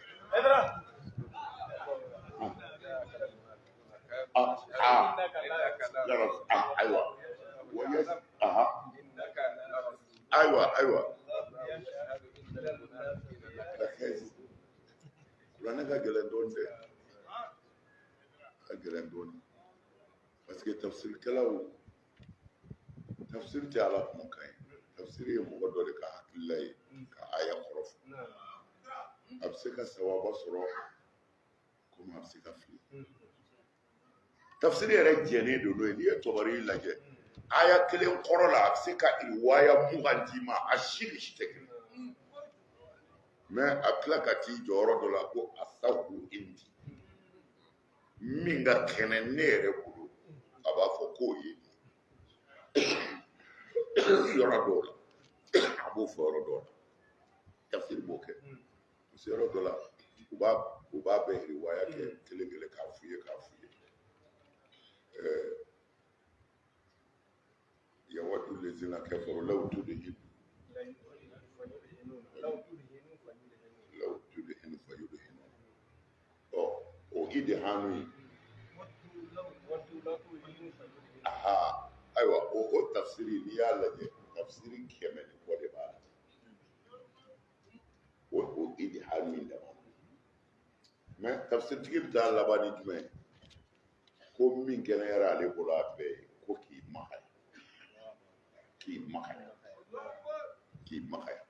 Ah ah, ah, ayiwa, aha, ayiwa, ayiwa, kuranɛ ka gɛlɛn dɔɔni dɛ, ka gɛlɛn dɔɔni, parce que tafsirikɛlaw, tafsiri tɛ Ala kumakan ye, tafsiri ye mɔgɔ dɔ de ka hakilila ye ka aya kɔrɔ fɔ. A bɛ se ka sawaba sɔrɔ komi a bɛ se ka fili. Tafsiri yɛrɛ jɛnnen don n'o ye. N'i ye Tɔbari lajɛ, aya kelen kɔrɔ la, a bɛ se ka riwaya 20 d'i ma, a si ni si tɛ kelen. Mais a bɛ tila ka t'i jɔ yɔrɔ dɔ la ko asahu indi, min ka kɛnɛ ne yɛrɛ bolo, a b'a fɔ k'o ye nin yɔrɔ dɔw la, a b'o fɔ yɔrɔ dɔw la. Tafsiri b'o kɛ, parce que yɔrɔ dɔ la, u b'a bɛɛ riwaya kɛ kelen kelen k'a f'u ye, k'a f'u ye. Yawaddu lezina kafaru law tudhinu, law tudhinu fayudhinu. Ɔ, o idhanu ye, aha, ayiwa, o tafsiri, n'i y'a lajɛ, tafsiri 100 ni kɔ de b'a la, o idhanu in dama. Mais tafsiritigi bɛ taa laban ni jumɛn ye? Ko min kɛnɛyara ale bolo, a bɛɛ ye ko k'i makaya, k'i makaya, k'i makaya.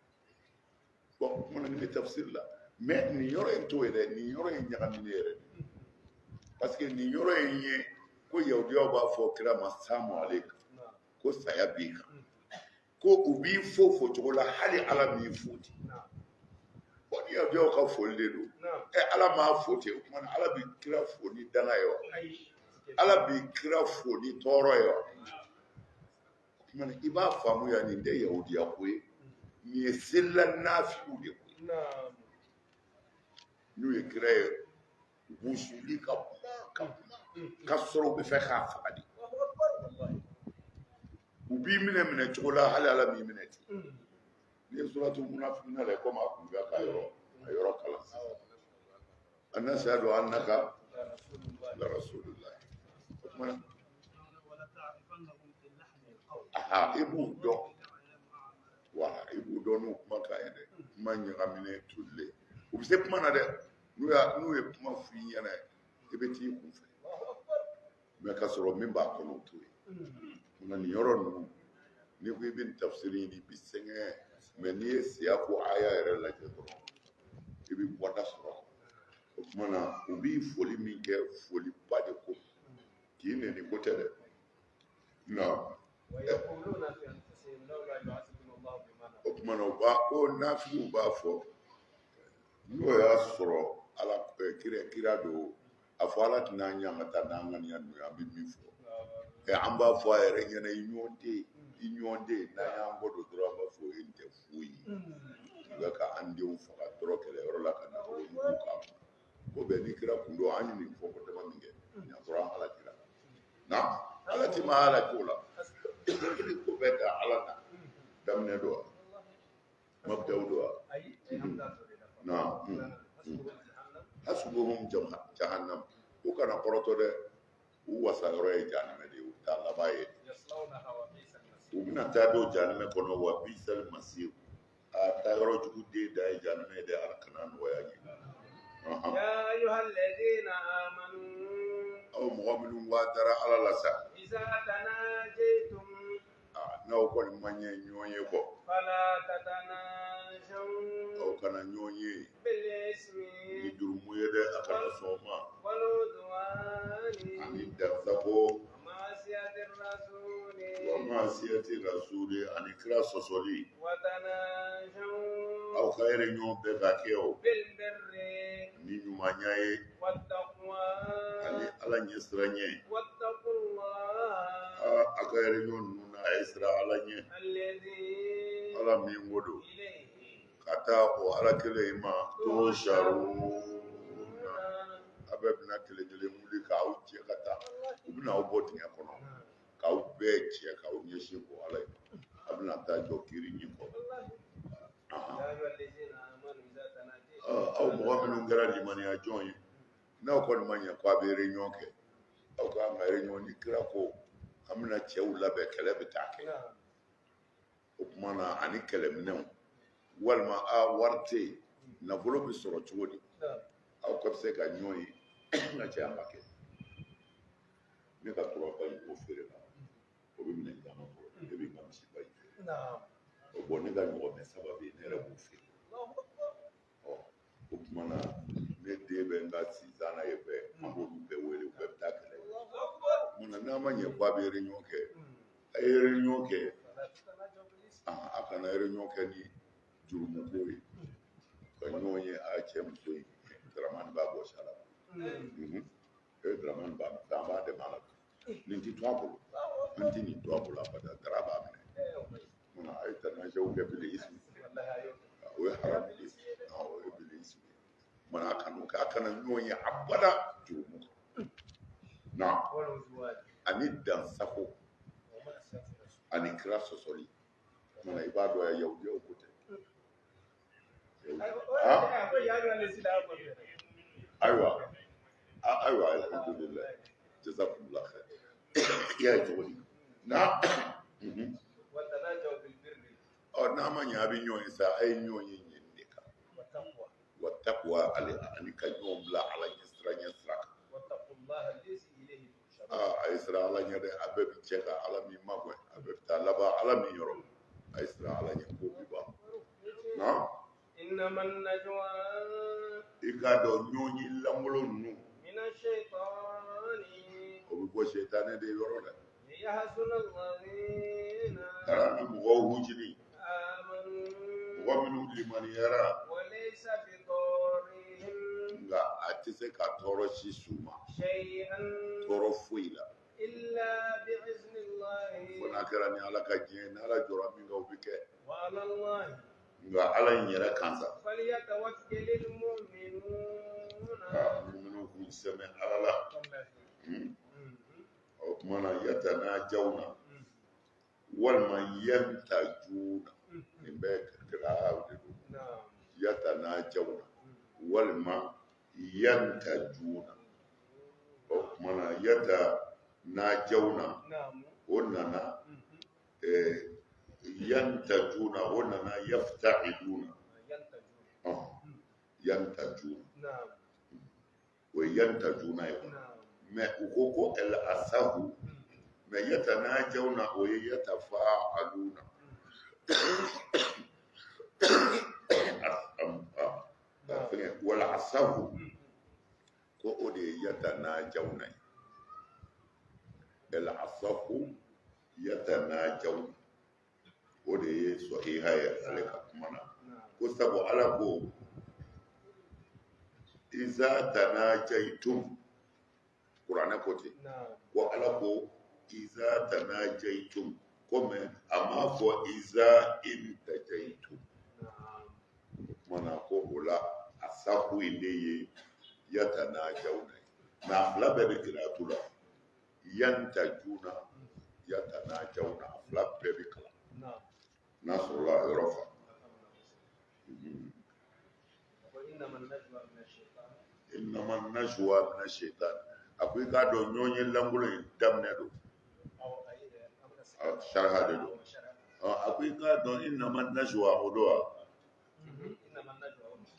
Bɔn, kumana nin bɛ tafsiri la, mais nin yɔrɔ in t'o ye dɛ, nin yɔrɔ in ɲagaminen yɛrɛ de, parce que nin yɔrɔ in ye ko yahudiyaw b'a fɔ kira ma samu aleykum, ko saya b'i kan, ko u b'i fo fo cogo la hali Ala m'i fo ten. Bɔn, n'i ye Yahudiyaw ka foli de don. Ɛ, Ala m'a fo ten. O tuma na, Ala bɛ kira fo ni danga ye wa? Ala bɛ kira fo ni tɔɔrɔ ye wa? O tuma na, i b'a faamuya, nin tɛ yahudiya ko ye, nin ye selila nafigiw de ko ye. N'u ye kira ye, u b'u suli ka kuma ka kuma, ka sɔrɔ u bɛ fɛ k'a faga de. U b'i minɛ minɛ cogo la, hali Ala m'i minɛ ten. N'i ye suratu munafikuna lajɛ, komi a kun bɛ ka a yɔrɔ kalan sisan, anashadu annaka la rasulullah. O tuma na, aha, i b'u dɔn wa, i b'u dɔn n'u kumakan ye dɛ, kuma ɲagaminen tolilen. U bɛ se kuma na dɛ. N'u ye kuma f'i ɲɛna, i bɛ t'i kun fɛ mɛ, ka sɔrɔ min b'a kɔnɔ, o t'o ye. Nka nin yɔrɔ ninnu, n'i ko i bɛ nin tafsiri ɲini, i bɛ sɛgɛn. Mɛ n'i ye siya ko aya yɛrɛ lajɛ dɔrɔn, i bɛ bɔda sɔrɔ. O tuma na, u b'i foli min kɛ, foliba de ko k'i nɛni ko tɛ dɛ nka. O tuma na, u b'a ko nafigiw b'a fɔ, n'o y'a sɔrɔ Ala kira don, a fɔ Ala tɛna an ɲangata n'an ŋaniya ninnu ye. An bɛ min fɔ ɛ, an b'a fɔ a yɛrɛ ɲɛna, i ɲɔgɔn tɛ yen, i ɲɔgɔn tɛ yen. N'an y'an kɔ don dɔrɔn, an b'a fɔ o ye nin tɛ foyi ye. U bɛ ka an denw faga dɔrɔn kɛlɛyɔrɔ la, ka nafolo mugu k'an kun ko bɛn ni kira kun don. An ye nin fɔ ko dama min kɛ nin fɔra Ala kira na, Ala ti ma ala k'o la. I bɛ ko bɛɛ da Ala na daminɛ don wa, mabdaw don wa? Na hasbuhum jahannam. U kana kɔrɔtɔ dɛ, u wasa yɔrɔ ye jahanamɛ de ye, u taa laban ye. U bɛna taa don jahanamɛ kɔnɔ. Wa bisal masir, a taa yɔrɔ jugu den da ye jahanamɛ ye dɛ. Ala kana nɔgɔya ye. Aw mɔgɔ minnu waa dara Ala la sa, n'aw kɔni ma ɲɛ ɲɔgɔn ye kɔ, aw kana ɲɔgɔn ye ni jurumu ye dɛ, a kana sɔn o ma, ani dansago, wa maasiyati rasuli, ani kira sɔsɔli. Aw ka yɛrɛ ɲɔgɔn bɛɛ ka kɛ o ni ɲumanya ye, ani Ala ɲɛsiran ɲɛ. A ka yɛrɛ ɲɔgɔn ninnu na, a ye siran Ala ɲɛ, Ala min ko don ka taa o Ala kelen in ma to saru. A bɛɛ bɛna kelen kelen wuli k'aw cɛ ka taa, u bɛna aw bɔ dingɛ kɔnɔ k'aw bɛɛ cɛ k'aw ɲɛsin o Ala ye. A bɛna taa jɔ kiri ɲɛ kɔrɔ. Aw mɔgɔ minnu kɛra limaniya jɔn ye, n'aw kɔni ma ɲɛ ko a bɛ réunion kɛ, aw ka kan ka réunion ni kira ko an bɛna cɛw labɛn, kɛlɛ bɛ taa kɛ. O tuma na, ani kɛlɛminɛnw, walima a wari tɛ yen, nafolo bɛ sɔrɔ cogo di? Aw ka bɛ se ka ɲɔgɔn ye n ka cɛ, an ka kɛ ne ka turaba in, o feere la, o bɛ minɛn caman sɔrɔ. Ne bɛ n ka misiba in feere o bɔn, ne ka ɲɔgɔmɛ saba bɛ yen, ne yɛrɛ b'o feere. Ɔ, o tuma na, ne den bɛ n ka sizan na yen bɛɛ, an b'olu bɛɛ wele, u bɛɛ bɛ taa kɛlɛ. O tuma na, n'a ma ɲɛ ko a bɛ réunion kɛ, a ye réunion kɛ, a kana réunion kɛ ni jurumuko ye ka ɲɔgɔn ye. A cɛ muso in, Dramani b'a bɔ sa la, e Dramani b'a nɔfɛ, an b'a dɛmɛ a la, nin ti to a bolo, an ti nin to a bolo abada, Dara b'a minɛ. Munna a ye tanajaw kɛ bil ismi? O ye haramu de ye, o ye bil ismi ye. Mana a kanu kɛ, a kana ɲɔgɔn ye abada jurumu kan na, ani dansago, ani kira sɔsɔli. Mana i b'a dɔn ya, yahudiyaw ko tɛ. Ayiwa, ayiwa, alhamdulilayi, jazakumullah khair. I y'a ye cogo di na? Ɔ, n'a ma ɲɛ a bɛ ɲɔgɔn ye sa, a ye ɲɔgɔn ye ɲɛni de kan, wa takuwa, ale ani ka ɲɔgɔn bila Ala ɲɛ sira ɲɛ sira kan. Aa, a ye siran Ala ɲɛ dɛ. A bɛɛ bɛ cɛ ka Ala min magɛn, a bɛɛ bɛ taa laban Ala min yɔrɔ, a ye siran Ala ɲɛ, ko bi ban na. I k'a dɔn, ɲɔgɔn ye lankolon ninnu, o bɛ bɔ sɛtanɛ de yɔrɔ dɛ. Taara ni mɔgɔw hujini, mɔgɔ minnu limaniyara. tɛ se ka tɔɔrɔ si s'u ma, tɔɔrɔ foyi la, fo n'a kɛra ni Ala ka diɲɛ ye. Ni Ala jɔra min kan, o bɛ kɛ. Nka Ala in yɛrɛ kan sa, muminw k'u sɛmɛ Ala la. O tuma na, yatanajawna walima yantajuna, nin bɛɛ kirayaw de don. Yatanajawna walima yantajuna. O tuma na, yatanajawna, o nana yantajuna, o nana yafta'iluna, yantajuna, o ye yantajuna ye. Mais u ko ko el asahu, mais yatanajawna, o ye yatafa'aluna. Wal asahu, ko o de ye yatanajawna ye. El asahu yatanajawna, o de ye sahiha ye ale ka kuma na. Ko sabu Ala ko iza tanajaitum, kuranɛ ko ten, ko Ala ko iza tanajaitum, ko mais a m'a fɔ iza intajaitum. O tuma na, ko o la asahu in de ye yatanajawna ye. Mais a fila bɛɛ bɛ kiratu la, yantajuna, yatanajawna, a fila bɛɛ bɛ kalan. N'a sɔrɔla a yɔrɔ fa. Innama najwa mina shaitan. A ko i k'a dɔn ɲɔgɔn ye lankolon in daminɛ don, sharha de don. A ko i k'a dɔn innama najwa, o don wa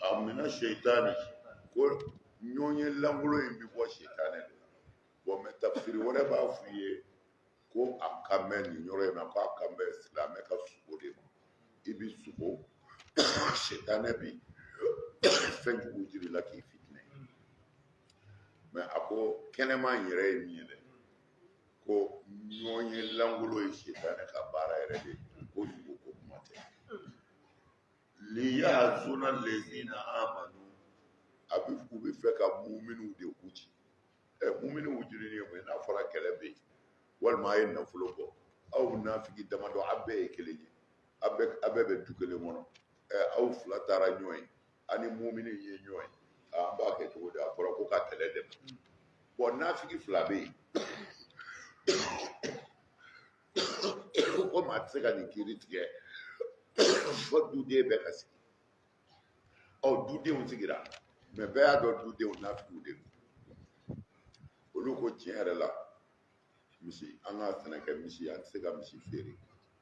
a mina shaitani, ko ɲɔgɔn ye lankolon in bɛ bɔ sitanɛ de la. Bon, mais tafsiri wɛrɛ b'a f'i ye ko a kan bɛ nin yɔrɔ in na, ko a kan bɛ silamɛ ka sugo de ma. I bɛ sugo, sitanɛ bi fɛn jugu jiri la k'i fitinɛ. Mais a ko kɛnɛma in yɛrɛ ye min ye dɛ, ko ɲɔgɔn ye lankolon ye sitanɛ ka baara yɛrɛ de ye, ko sugo ko kuma tɛ. Liyahzuna lezina amanu, a bɛ u bɛ fɛ ka muminiw de huji. Muminiw hujili ye mun ye? N'a fɔra kɛlɛ bɛ yen, walima a ye nafolo bɔ, aw nafigi damadɔ, aw bɛɛ ye kelen ye, aw bɛɛ bɛ du kelen kɔnɔ. Aw fila taara ɲɔgɔn ye, aw ni mumini ye ɲɔgɔn ye, an b'a kɛ cogo di? A fɔra ko ka kɛlɛ dɛmɛ. Bon, nafigi fila bɛ yen, komi a tɛ se ka nin kiiri tigɛ fo duden bɛɛ ka sigi. Ɔ, dudenw sigira, mais bɛɛ y'a dɔn dudenw nafigiw de don. Olu ko tiɲɛ yɛrɛ la, misi, an ka sɛnɛkɛ misi, an tɛ se ka misi feere.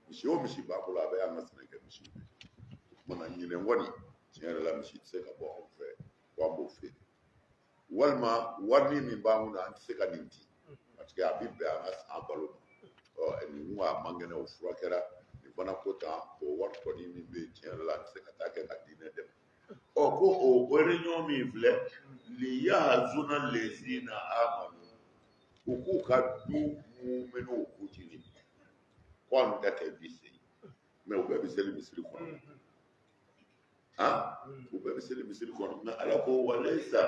Misi o misi b'a bolo, a bɛɛ y'an ka sɛnɛkɛ misiw de ye. O tuma na, ɲinɛn kɔni, tiɲɛ yɛrɛ la, misi tɛ se ka bɔ anw fɛ ko an b'o feere. Walima warini min b'an kun na, an tɛ se ka nin di parce que a bɛ bɛn an ka san balo ma. Ɔ, nin kun a man kɛnɛ, o furakɛra. Nin fana ko tan, o wari tɔnin min bɛ yen, tiɲɛ yɛrɛ la, an tɛ se ka taa kɛ ka diinɛ dɛmɛ. Ɔ, ko o réunion min filɛ, liyahzuna lezina amanu, u k'u ka du muminiw hujili, ko an ta tɛ bi seli, mais u bɛɛ bɛ seli misiri kɔnɔ. Han, u bɛɛ bɛ seli misiri kɔnɔ, nka Ala ko walesa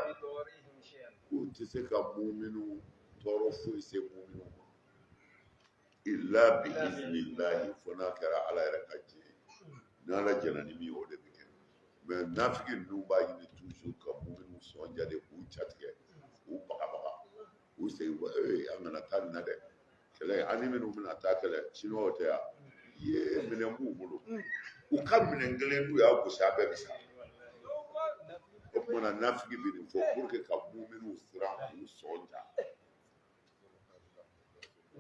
k'u tɛ se ka muminiw tɔɔrɔ foyi se muminiw ma illa bi iznillahi, fo n'a kɛra Ala yɛrɛ ka diɲɛ ye. Ni Ala jɛnna ni min ye, o de bɛ kɛ. Mais nafigi ninnu b'a ɲini toujours ka muminiw sɔn ja de, k'u jatigɛ, k'u bagabaga, k'u segin ko ee, an kana taa nin na dɛ, kɛlɛ an ni minnu bɛna taa kɛlɛ, chinois tɛ yan ye, minɛn b'u bolo, u ka minɛn kelen n'u y'a gosi, a bɛɛ bɛ sa. O tuma na, nafigi bɛ nin fɔ pour que ka muminiw siran, k'u sɔn ja.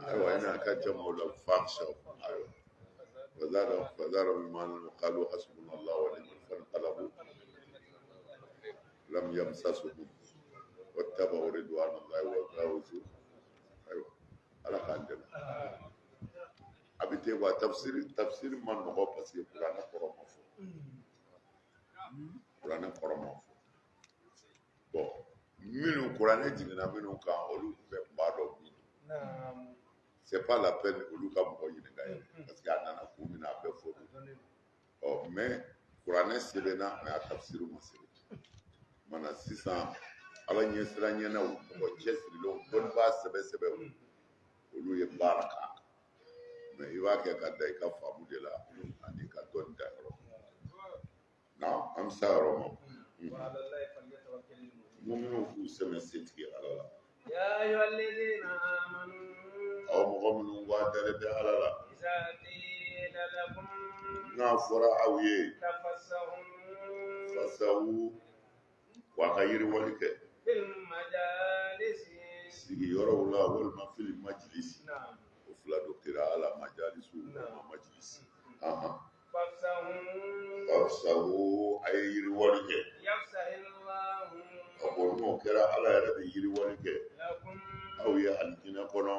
Ayiwa, ina ka jama la faxshaw. Ayiwa, fazara imanan qalu hasbunallahu wa ni'mal fanqalabu lam yamsasuhum wattaba'u ridwanallahi wa fawzu. Ayiwa, Ala k'an dɛmɛ. A bɛ ten wa, tafsiri man nɔgɔ parce que kuranɛ kɔrɔ ma fɔ, kuranɛ kɔrɔ ma fɔ. Bon, minnu kuranɛ jiginna minnu kan, olu bɛɛ tun b'a dɔn min don. C'est pas la peine olu ka mɔgɔ ɲininka yɛrɛ, parce que a nana kun min na, a bɛɛ fɔ don. Ɔ, mais kuranɛ sɛbɛnna, mais a tafsiri ma sɛbɛn. Mana sisan, Ala ɲɛsiranɲɛnaw, mɔgɔ cɛsirilenw, dɔnnibaa sɛbɛ sɛbɛw, olu ye baara k'a kan. Mais i b'a kɛ ka da i ka faamu de la ani ka dɔnni da yɔrɔ. Na an bɛ s'a yɔrɔ ma. Muminw k'u sɛmɛ setigi Ala la. Aw mɔgɔ minnu ko a dalen bɛ Ala la, n'a fɔra aw ye fasahu, wa a ka yiriwali kɛ sigiyɔrɔw la walima fili majilisi, o fila don kira ala majalisu walima majilisi. Fasahu, a ye yiriwali kɛ. A ko n'o kɛra, Ala yɛrɛ bɛ yiriwali kɛ aw ye alijinɛ kɔnɔ.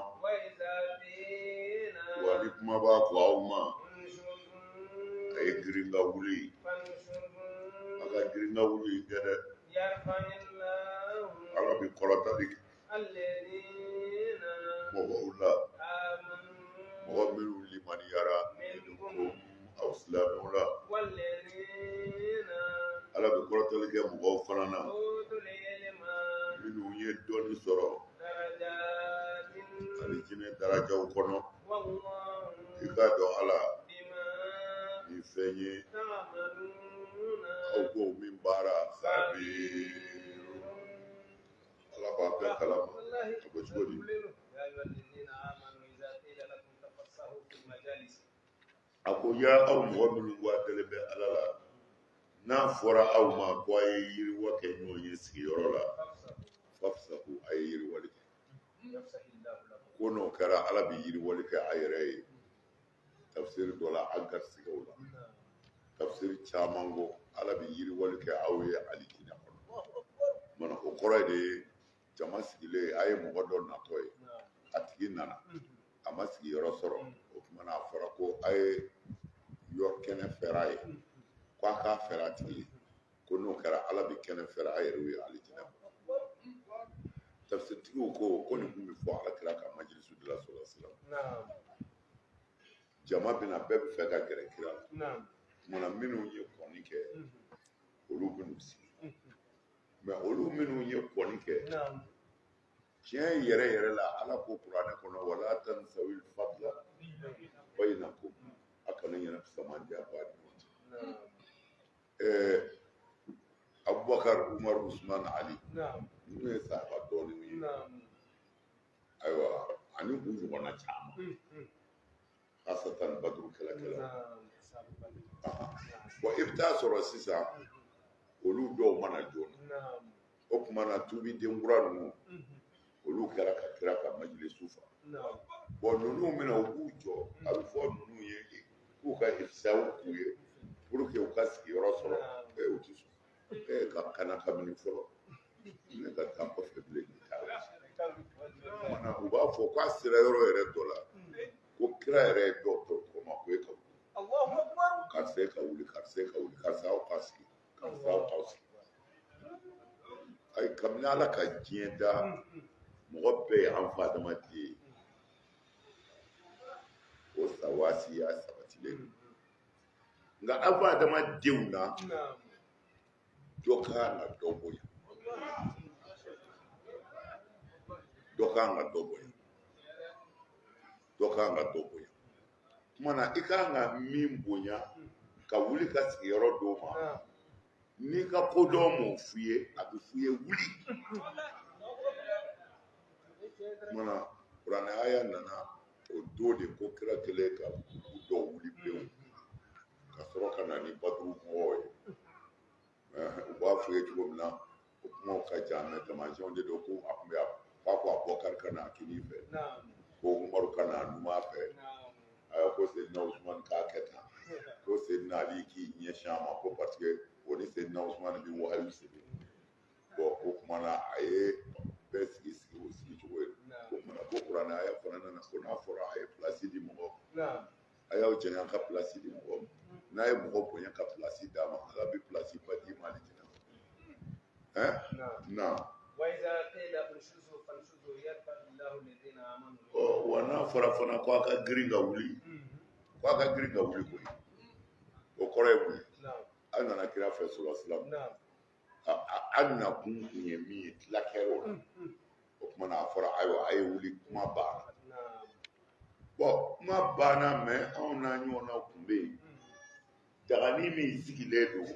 Wa ni kuma b'a ko aw ma, a ye girin ka wuli, a ka girin ka wuli kɛ dɛ. Ala bɛ kɔrɔtali kɛ mɔgɔw la, mɔgɔ minnu limaniyara aw silamɛw la. Ala bɛ kɔrɔtali kɛ mɔgɔw fana na minnu ye dɔnni sɔrɔ alijinɛ darajaw kɔnɔ. I k'a dɔn Ala ni fɛn ye aw ko min baara khabiru, Ala b'a bɛɛ kalama. A ko cogo di? A ko ya aw mɔgɔ minnu ko a dalen bɛ Ala la, n'a fɔra aw ma ko a ye yiriwa kɛ ɲɔgɔn ye sigiyɔrɔ la, fafsahu, a ye yiriwali kɛ. Ko n'o kɛra, Ala bɛ yiriwali kɛ a yɛrɛ ye. Tafsiri dɔ la, an garisigɛw la, tafsiri caman ko Ala bɛ yiriwali kɛ aw ye alijinɛ kɔnɔ. Mana o kɔrɔ ye de ye, jama sigilen, a ye mɔgɔ dɔ natɔ ye, a tigi nana, a ma sigiyɔrɔ sɔrɔ. O tuma na a fɔra ko a ye yɔrɔ kɛnɛ fɛrɛ a ye, ko a k'a fɛrɛ a tigi ye. Ko n'o kɛra, Ala bɛ kɛnɛ fɛrɛ a yɛrɛ ye alijinɛ kɔnɔ. Tafsiritigiw ko nin kun bɛ fɔ Ala kira ka majilisu de la sallallahu alaihi wasallam. Jama bɛna, bɛɛ bɛ fɛ ka gɛrɛ kira la. Munna minnu ye kɔnni kɛ, olu bɛ n'u sigi. Mais olu minnu ye kɔnni kɛ, tiɲɛ yɛrɛ yɛrɛ la, Ala ko kuranɛ kɔnɔ, wala tansawil fadla bayinakum, a kana ɲinɛ fisamandiya kɔ a ni ɲɔgɔn cɛ. Abubakar, Umar, Usman, Ali, ninnu ye sahaba dɔɔnin ye. Ayiwa, ani u ɲɔgɔnna caman, hasatan Baduru kɛlɛkɛlaw. Bon, i bɛ taa sɔrɔ sisan olu dɔw ma na joona. O tuma na tubi den kura ninnu, olu kɛra ka kira ka majilisu fa. Bon, ninnu bɛna, u b'u jɔ, a bɛ fɔ ninnu ye k'u ka ifsahu k'u ye pour que u ka sigiyɔrɔ sɔrɔ. U ti sɔn. Ka kana kabini fɔlɔ ne ka taa kɔfɛ bilen ni taa. Kumana u b'a fɔ k'a sera yɔrɔ yɛrɛ dɔ la, ko kira yɛrɛ ye dɔw tɔ tɔgɔ ma ko e ka wuli, karisa e ka wuli, karisa e ka wuli, karisa aw ka sigi, karisa aw ka sigi. Ayi, kabini Ala ka diɲɛ da, mɔgɔ bɛɛ ye an fa adamaden ye. O sawasiya sabatilen don. Nka an fa adamadenw na, dɔ ka kan ka dɔ bonya, dɔ ka kan ka dɔ bonya, dɔ ka kan ka dɔ bonya. Tuma na i ka kan ka min bonya ka wuli ka sigiyɔrɔ d'o ma, n'i ka kodɔn m'o f'i ye, a bɛ f'i ye wuli. Tuma na kuranɛ aya nana o don de ko kira kɛlen ka u dɔw wuli pewu ka sɔrɔ ka na ni Baduru mɔgɔw ye. U b'a fɔ ye cogo min na, o kumaw ka jan, mais taamasiyɛnw de don. Ko a tun bɛ k'a ko Abubakar ka na kinin fɛ, ko Umaru ka na numan fɛ, ayiwa, ko Seydina Usumani k'a kɛ tan, ko Seydina Ali k'i ɲɛsin a ma, ko parce que o ni Seydina Usumani bɛ wahayu sɛbɛn. Bon, ko tuma na a ye bɛɛ sigi sigi o sigi cogo ye. Ko tuma na ko kuranɛ aya fana nana ko n'a fɔra a ye pilasi di mɔgɔ ma, a y'aw jɛnya ka pilasi di mɔgɔ ma. N'a ye mɔgɔ bonya ka pilasi d'a ma, Ala bɛ pilasi ba d'i ma alijinɛ kɔnɔ. Na wa n'a fɔra fana ko a ka girin ka wuli, ko a ka girin ka wuli koyi, o kɔrɔ ye mun ye? A nana kira fɛ sallallahu alaihi wasallam. A nakun kun ye min ye, tila kɛra o la. O tuma na a fɔra ayiwa a ye wuli, kuma banna. Bon, kuma banna, mais anw n'a ɲɔgɔnnaw tun bɛ yen. Dagani min sigilen don,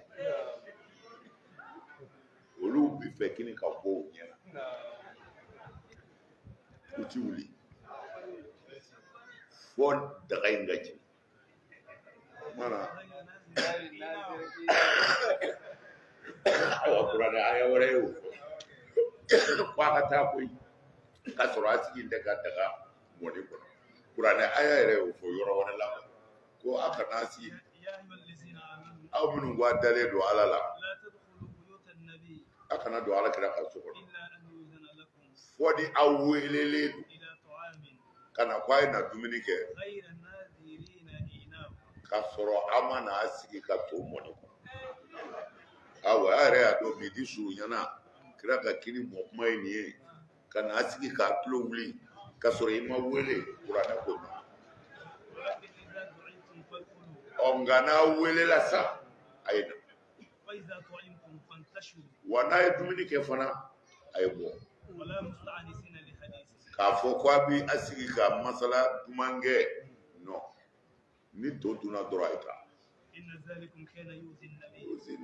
olu bi fɛ kini ka bɔ u ɲɛna, u ti wuli fo daga in ka jigin. Mana ayiwa, kuranɛ aya wɛrɛ ye o fɔ ko a ka taa koyi, k'a sɔrɔ a sigi tɛ ka daga mɔni kɔnɔ. Kuranɛ aya yɛrɛ y'o fɔ yɔrɔ wɛrɛ la ko a kana sigi. Aw minnu ko a dalen don Ala la, a kana don Ala kira ka so kɔnɔ fɔ ni aw welelen don ka na ko a ye na dumuni kɛ, k'a sɔrɔ a ma na sigi ka to mɔni kɔnɔ. Awɔ, a yɛrɛ y'a dɔn midi surunyana, kira ka kini mɔ kuma ye nin ye, ka na sigi k'a tulo wuli k'a sɔrɔ i ma wele, kuranɛ ko non. Ɔ, nka n'a welela sa, a ye na. Wa n'a ye dumuni kɛ fana, a ye bɔ. K'a fɔ ko a bɛ a sigi ka masala duman kɛ, non. Ni to dunna dɔrɔn, a ye taa.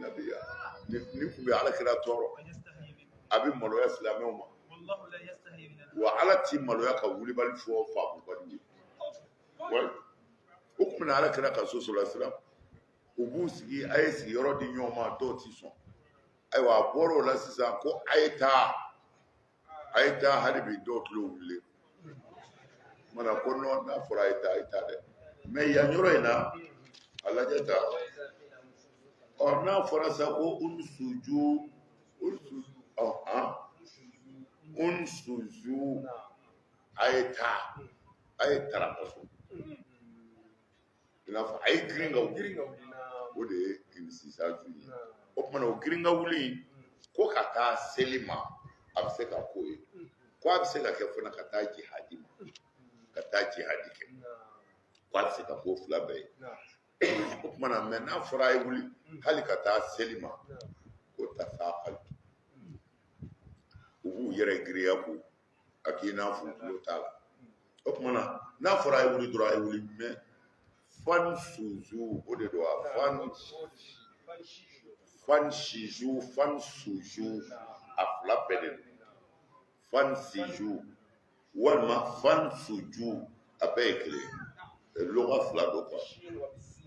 Nabiya ni kun bɛ Ala kira tɔɔrɔ, a bɛ maloya silamɛw ma. Wa Ala ti maloya ka wulibali fɔ faamubali ye. O tun bɛna Ala kira ka so sɔrɔ siran, u b'u sigi, a ye sigiyɔrɔ di ɲɔgɔn ma, dɔw ti sɔn. Ayiwa, a bɔra o la sisan ko a ye taa, a ye taa. Hali bi dɔw tulo wulilen mana ko non, n'a fɔra a ye taa, a ye taa dɛ. Mais yan yɔrɔ in na, a lajɛ ta. Ɔ, n'a fɔra sa ko unsuju, ɔ han, unsuju, a ye taa, a ye taramaso, i n'a fɔ a ye girin ka wuli, o de ye insisaju ye. O tuma na, o girin ka wuli ko ka taa seli ma, a bɛ se ka k'o ye, ko a bɛ se ka kɛ fana ka taa jihadi ma, ka taa jihadi kɛ, ko a bɛ se ka k'o fila bɛɛ ye. O tuma na, mais n'a fɔra a ye wuli hali ka taa seli ma, ko tasaqaltu, u b'u yɛrɛ giriya ko a k'i n'a fɔ u tulo t'a la. O tuma na, n'a fɔra a ye wuli dɔrɔn, a ye wuli. Mais fan suzu, o de don wa? Fan siju, fan suju, a fila bɛɛ de don. Fan siju walima fan suju, a bɛɛ ye kelen ye, lɔgɔ fila don quoi.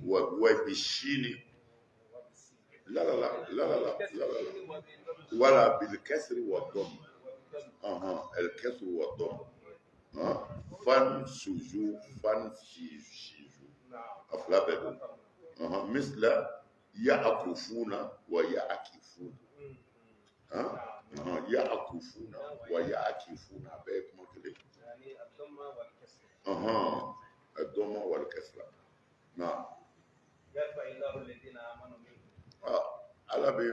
Wa wa bi sini la la la la la la la la, wala bil kasri wa dom, el kasri wa dom, fan suju, fan siju, a fila bɛɛ don. Misla yaakufuna wa yaakifuna, yaakufuna wa yaakifuna, a bɛɛ ye kuma kelen. الضمة والكسرة، نعم. Ala bɛ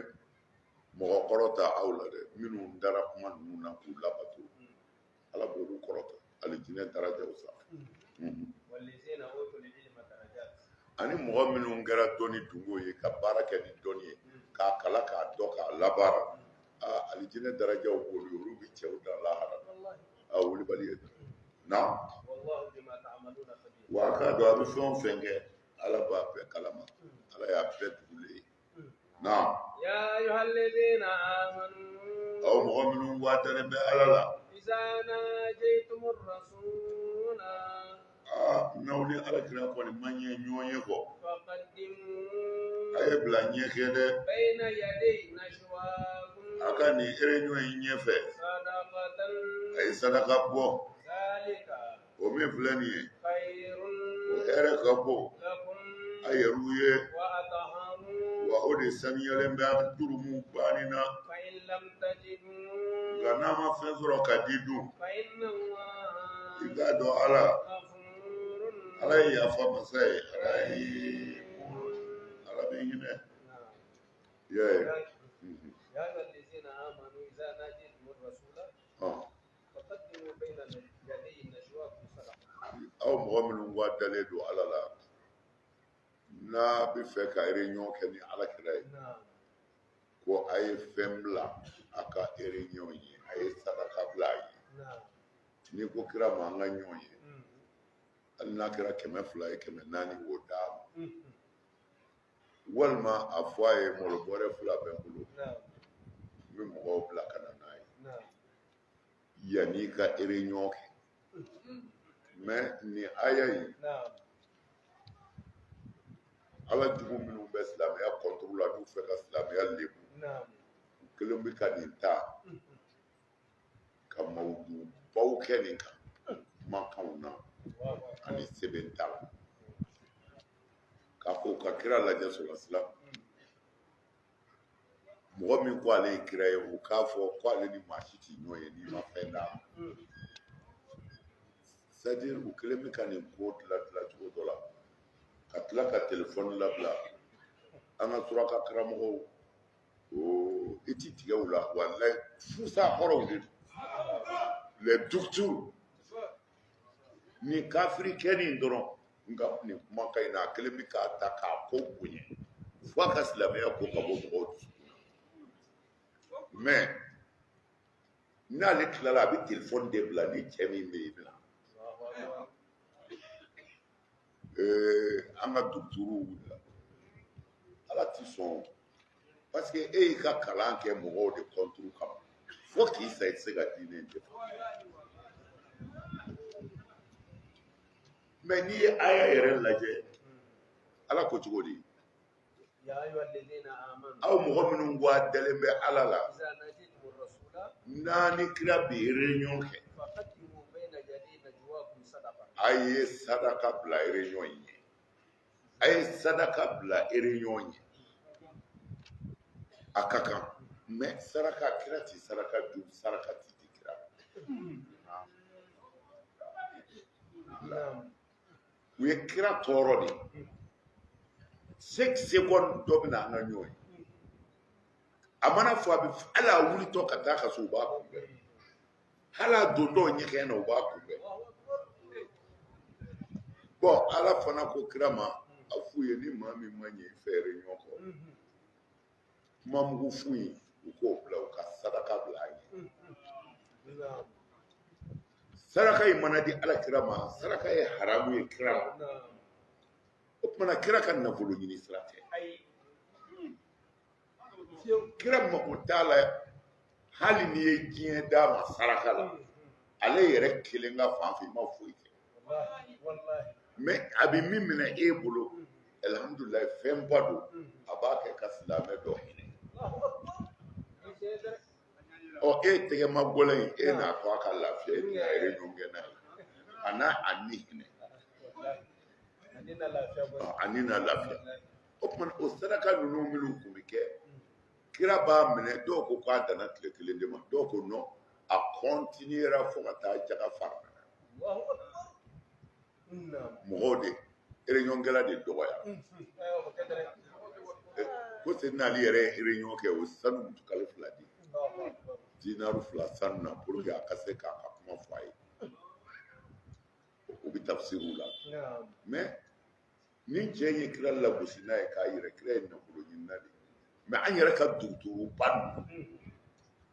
mɔgɔ kɔrɔta aw la dɛ, minnu dara kuma ninnu na k'u labato, Ala b'olu kɔrɔta alijinɛ darajaw sanfɛ. Ani mɔgɔ minnu kɛra dɔnni dungo ye, ka baara kɛ ni dɔnni ye, k'a kala, k'a dɔn, k'a labaara, alijinɛ darajaw b'olu ye, olu bɛ cɛw dan lahara. A wulibali ye na wa a k'a dɔn a bɛ fɛn o fɛn kɛ, Ala b'a bɛɛ kalama, Ala y'a bɛɛ dugulen ye na. Aw mɔgɔ minnu waa dalen bɛ Ala la, aa, n'aw ni Ala kira kɔni ma ɲɛ ɲɔgɔn ye kɔ, a ye bila ɲɛ kɛ dɛ, a ka nin réunion in ɲɛfɛ, a ye sadaka bɔ. O min filɛ nin ye, o hɛrɛ ka bon a yɛrɛw ye, wa o de saniyalen bɛ a jurumu banni na. Nka n'a ma fɛn sɔrɔ ka di dun, i k'a dɔn Ala, Ala ye yafa masa ye, Ala ye, Ala bɛ hinɛ. I y'a ye. Aw mɔgɔ minnu waa dalen don Ala la, n'a bɛ fɛ ka réunion kɛ ni Ala kira ye. Ko a ye fɛn bila a ka réunion ye, a ye sadaka bila a ye. N'i ko kira ma an ka ɲɔgɔn ye, hali n'a kɛra 200 ye, 400, o d'a ma. Walima a fɔ a ye malo bɔrɛ 2 bɛ n bolo, n bɛ mɔgɔw bila ka na n'a ye yanni i ka réunion kɛ. Mais nin aya in, ala jugu minnu bɛ silamɛya contre la, n'u fɛ ka silamɛya lebu, u kelen bɛ ka nin ta ka mawudubaw kɛ nin kan kumakanw na ani sɛbɛn ta la, k'a fɔ u ka kira lajɛ sɔrɔ mɔgɔ min ko ale ye kira ye, o k'a fɔ ko ale ni maa si tɛ ɲɔgɔn ye n'i ma fɛn d'a ma. C'est à dire u kelen bɛ ka nin ko dilan dilan cogo dɔ la, ka tila ka telefɔni labila an ka suraka karamɔgɔw, o i ti tigɛ u la, walayi fusa kɔrɔw de don, les docteurs nin kafiri kɛ nin dɔrɔn. Nka nin kumakan in na, a kelen bɛ k'a ta k'a ko bonya fo a ka silamɛya ko ka bɔ mɔgɔw dusukun na. Mais n'ale tilala, a bɛ telefɔni de bila ni cɛ min bɛ yen bɛna an ka dɔgɔtɔrɔw wulila. Ala ti sɔn, parce que e y'i ka kalan kɛ mɔgɔw de contre kama, fo k'i sa i tɛ se ka diinɛ in défendre. Mais n'i ye aya yɛrɛ lajɛ, Ala ko cogo di? Aw mɔgɔ minnu ko a dalen bɛ Ala la, n'a ni kira bɛ réunion kɛ, a ye sadaka bila réunion in ɲɛ, a ye sadaka bila réunion ɲɛ, a ka kan. Mais saraka, kira ti saraka dun, saraka ti di kira. U ye kira tɔɔrɔ de. Chaque seconde dɔ bɛ na an ka ɲɔgɔn ye, a mana fɔ a bɛ hali a wulitɔ ka taa ka so, u b'a kunbɛn, hali a dontɔ ɲɛgɛn na, u b'a kunbɛn. Bon, Ala fana ko kira ma, a f'u ye ni maa min ma ɲɛ i fɛ réunion kɔ, kuma mugu fu in, u k'o bila, u ka saraka bila a ɲɛ. Saraka in mana di Ala kira ma, saraka ye haramu ye kira ma. O tuma na kira ka nafolo ɲini sira tɛ, kira mako t'a la. Hali n'i ye diɲɛ d'a ma saraka la, ale yɛrɛ kelen ka fan fɛ, i ma foyi kɛ. Mais a bɛ min minɛ e bolo, alhamdulilayi, fɛnba don, a b'a kɛ ka silamɛ dɔ hinɛ. Ɔ, e tɛgɛma gɔlɛn in, e n'a to a ka lafiya, e tɛna réunion kɛ n'a ye, a n'a a ni hinɛ, a ni na lafiya. O tuma o saraka ninnu minnu tun bɛ kɛ, kira b'a minɛ. Dɔw ko k'a danna tile kelen de ma, dɔw ko non, a continuera fo ka taa jaga fara. Mɔgɔw de réunion kɛla de dɔgɔya. Ko Seydina Ali yɛrɛ ye réunion kɛ, o sanu mutukale 2 di, dinaru 2 sanu na, pour que a ka se k'a ka kuma fɔ a ye. O bɛ tafsiriw la. Mais ni cɛ ye kira lagosi n'a ye k'a yira kira ye nafolo ɲinina de ye. Mais an yɛrɛ ka dɔgɔtɔrɔba ninnu,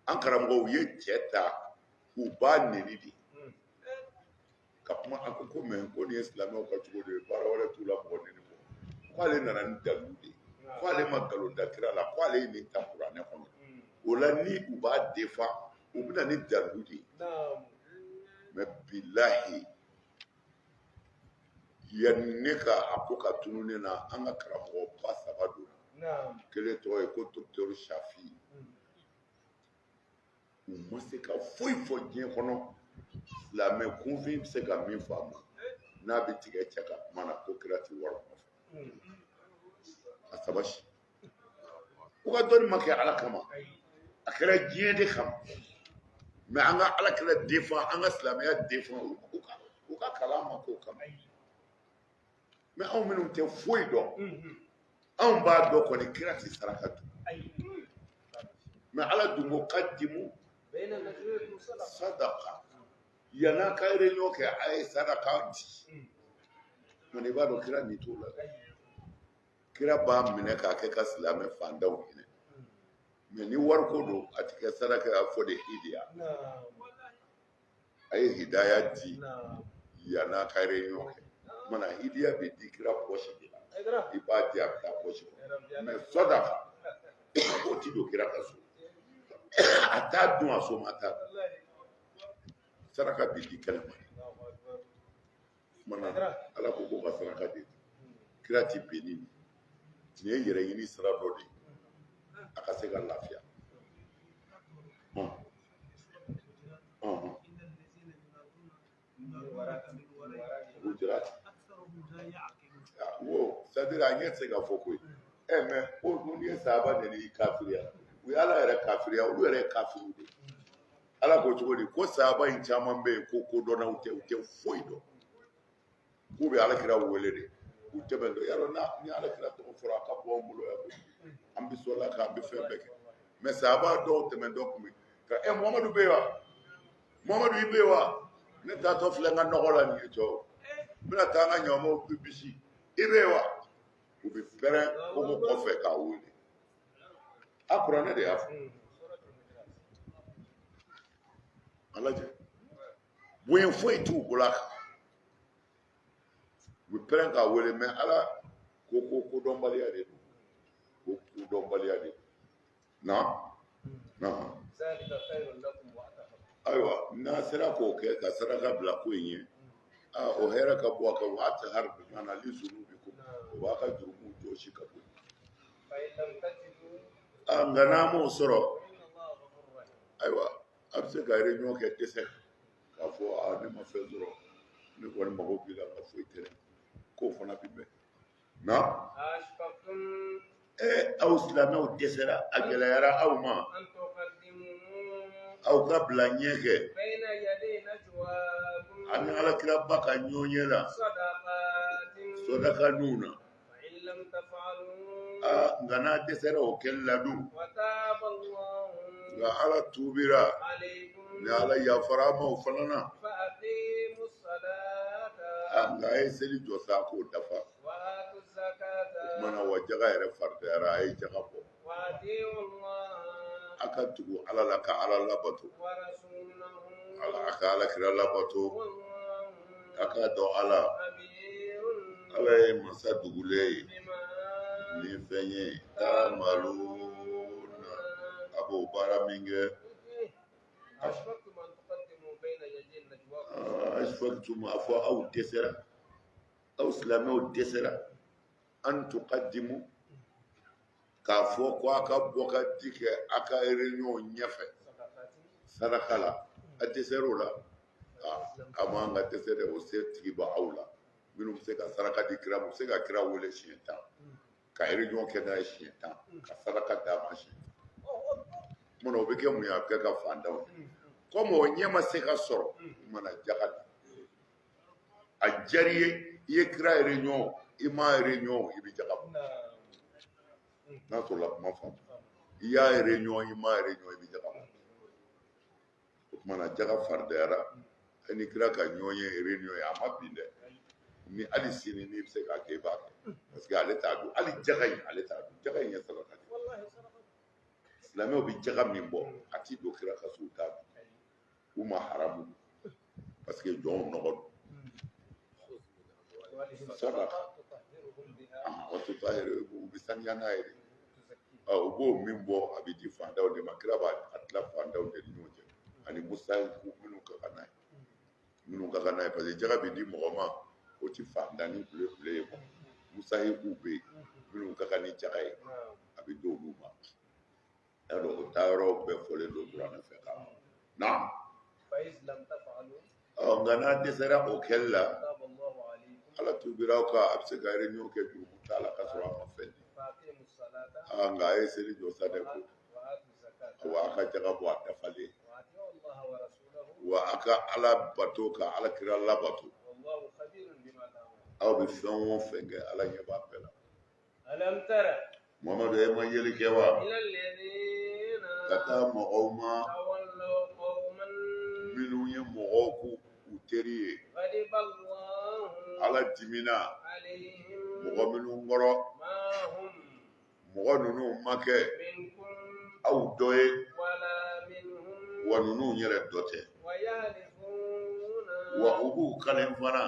an karamɔgɔw ye cɛ ta k'u b'a neni de ka kuma. A ko ko mais ko nin ye silamɛw ka cogo de ye, baara wɛrɛ t'u la mɔgɔ neni kɔ. K'ale nana ni dalilu de ye, k'ale ma nkalon da kira la, k'ale ye nin ta kuranɛ kɔnɔ. O la ni u b'a défend, u bɛ na ni dalilu de ye. Mais bilahi, yanni ne ka a ko ka tunu ne na, an ka karamɔgɔba 3 donna, kelen tɔgɔ ye ko docteur Shafi. U ma se ka foyi fɔ diɲɛ kɔnɔ, silamɛ kunfin bɛ se ka min faamu n'a bɛ tigɛ cɛ ka kuma na, ko kira ti wari nɔfɛ. A 3 si u ka dɔnni ma kɛ Ala kama, a kɛra diɲɛ de kama. Mais an ka Ala kira défend, an ka silamɛya défend, u ka kalan ma k'o kama. Mais anw minnu tɛ foyi dɔn, anw b'a dɔn kɔni kira ti saraka dun. Mais Ala dun ko kadimu sadaka, yann'a ka réunion kɛ, a ye saraka di. Mais i b'a dɔn kira nin t'o la dɛ. Kira b'a minɛ k'a kɛ ka silamɛ fantanw hinɛ. Mais ni wariko don, a ti kɛ saraka, a fɔ de hidiya. A ye hidaya di yann'a ka réunion kɛ. Mana hidiya bɛ di kira poche de la, i b'a di, a bɛ taa poche kɔnɔ. Mais sadaka, o ti don kira ka so, a t'a dun, a so ma t'a dun. Saraka bɛ di kɛnɛma. Mana ala ko ko ka saraka de di kira ti bɛn ni nin ye yɛrɛ ɲini sira dɔ de ye a ka se ka lafiya. Wo, c'est à dire a ɲɛ tɛ se ka fɔ koyi. Ɛ mais ko n'i ye sahaba neni, i kafiriya. U ye ala yɛrɛ kafiriya, olu yɛrɛ ye kafiriw de ye. Ala ko cogo di ko sahaba in caman bɛ yen ko kodɔnnaw tɛ, u tɛ foyi dɔn, k'u bɛ ala kira wele de, u tɛmɛ dɔn yarɔ n'a ni ala kira tɔgɔ fɔra a ka bɔ an bolo yan koyi, an bɛ sɔrɔ k'an bɛ fɛn bɛɛ kɛ. Mais sahaba dɔw tɛmɛ dɔ kun bɛ ka ɛ Muhamadu bɛ yen wa, Muhamadu i bɛ yen wa, ne taatɔ filɛ n ka nɔgɔ la nin ye cɛw, n bɛna taa n ka ɲamaw bisi, i bɛ yen wa. U bɛ pɛrɛn kogo kɔfɛ k'a wele. A kuranɛ de y'a fɔ. A lajɛ, bonya foyi t'u bolo a kan, u bɛ pɛrɛn k'a wele. Mais ala ko ko kodɔnbaliya de don, ko kodɔnbaliya de don. Na na ayiwa, n'a sera k'o kɛ ka saraka bila ko in ye, aa o hɛrɛ ka bɔ a kan. Wa athhar bi maana li zunubikum, o b'a ka jurumu jɔsi ka bɔ yen. Aa nka n'a m'o sɔrɔ, ayiwa, a bɛ se ka réunion kɛ dɛsɛ kan k'a fɔ aa ne ma fɛn sɔrɔ, ne kɔni mago b'i la, nka foyi tɛ ne, k'o fana bɛ bɛn. Na aw silamɛw dɛsɛra, a gɛlɛyara aw ma, aw ka bila ɲɛ kɛ ani alakiraba ka ɲɔgɔn ye la sɔdakaninw na. Aa nka n'a dɛsɛra o kɛli la dun, nka ala tuubira ni ala yafara a ma o fana na. Aa nka a ye seli jɔ sa k'o dafa. O tuma na wa jaga yɛrɛ faridayara, a ye jaga bɔ. A ka tugu ala la ka ala labato, ala a ka ala kira labato, a k'a dɔn ala ala ye masa dugulen ye ni fɛn ye taamaluna, a b'o baara min kɛ. Ashfaqtum, a fɔ aw dɛsɛra, aw silamɛw dɛsɛra, an tuqaddimu, k'a fɔ ko a ka bɔ ka di kɛ a ka réunion ɲɛfɛ saraka la, a dɛsɛr'o la. A man ka dɛsɛ dɛ, o se tigi bɛ aw la minnu bɛ se ka saraka di kira ma, u bɛ se ka kira wele siɲɛ 10, ka réunion kɛ n'a ye siɲɛ 10, ka saraka d'a ma siɲɛ 10. Munna o bɛ kɛ mun ye? A bɛ kɛ ka fantanw ye. Komi o ɲɛ ma se ka sɔrɔ, mana jaga di a diyara i ye, i ye kira réunion, i ma réunion, i bɛ jaga bɔ. N'a sɔrɔ la kuma faamu, i y'a réunion, i ma réunion, i bɛ jaga bɔ. O tuma na jaga faridayara ni kira ka ɲɔgɔn ye réunion ye, a ma bin dɛ. Ni hali sini n'i bɛ se k'a kɛ, i b'a kɛ, parce que ale t'a dun, hali jaga in ale t'a dun. Jaga in ye saraka de ye. Silamɛw bɛ jaga min bɔ, a ti don kira ka so, u t'a dun, u ma haramu, parce que jɔnw nɔgɔ don. Sadaka wa tutahhiru, u bɛ saniya n'a ye de. U b'o min bɔ, a bɛ di fantanw de ma. Kira b'a tila fantanw de ni ɲɔgɔn cɛ ani musayiku minnu ka kan n'a ye, minnu ka kan n'a ye, parce que jaga bɛ di mɔgɔ ma, o ti fantan ni kule ye. Musayiku bɛ yen minnu ka kan ni jaga ye, a bɛ di olu ma. Y'a dɔn o taayɔrɔ bɛɛ fɔlen don kuranɛ fɛ ka na. Ɔ nka n'a dɛsɛra o kɛli la, ala tuubira aw kan, a bɛ se ka réunion kɛ jurumu t'a la ka sɔrɔ a ma fɛn di. Aa nka a ye seli jɔ sa dɛ, ko wa a ka jaga bɔ a dafalen, wa a ka ala bato ka ala kira labato. Aw bɛ fɛn o fɛn kɛ, ala ɲɛ b'a bɛɛ la. Muhamadu, e ma yeli kɛ wa ka taa mɔgɔw ma minnu ye mɔgɔw k'u teri ye, ala dimina mɔgɔ minnu kɔrɔ, mɔgɔ ninnu ma kɛ aw dɔ ye, wa ninnu yɛrɛ dɔ tɛ, wa u b'u kalen fana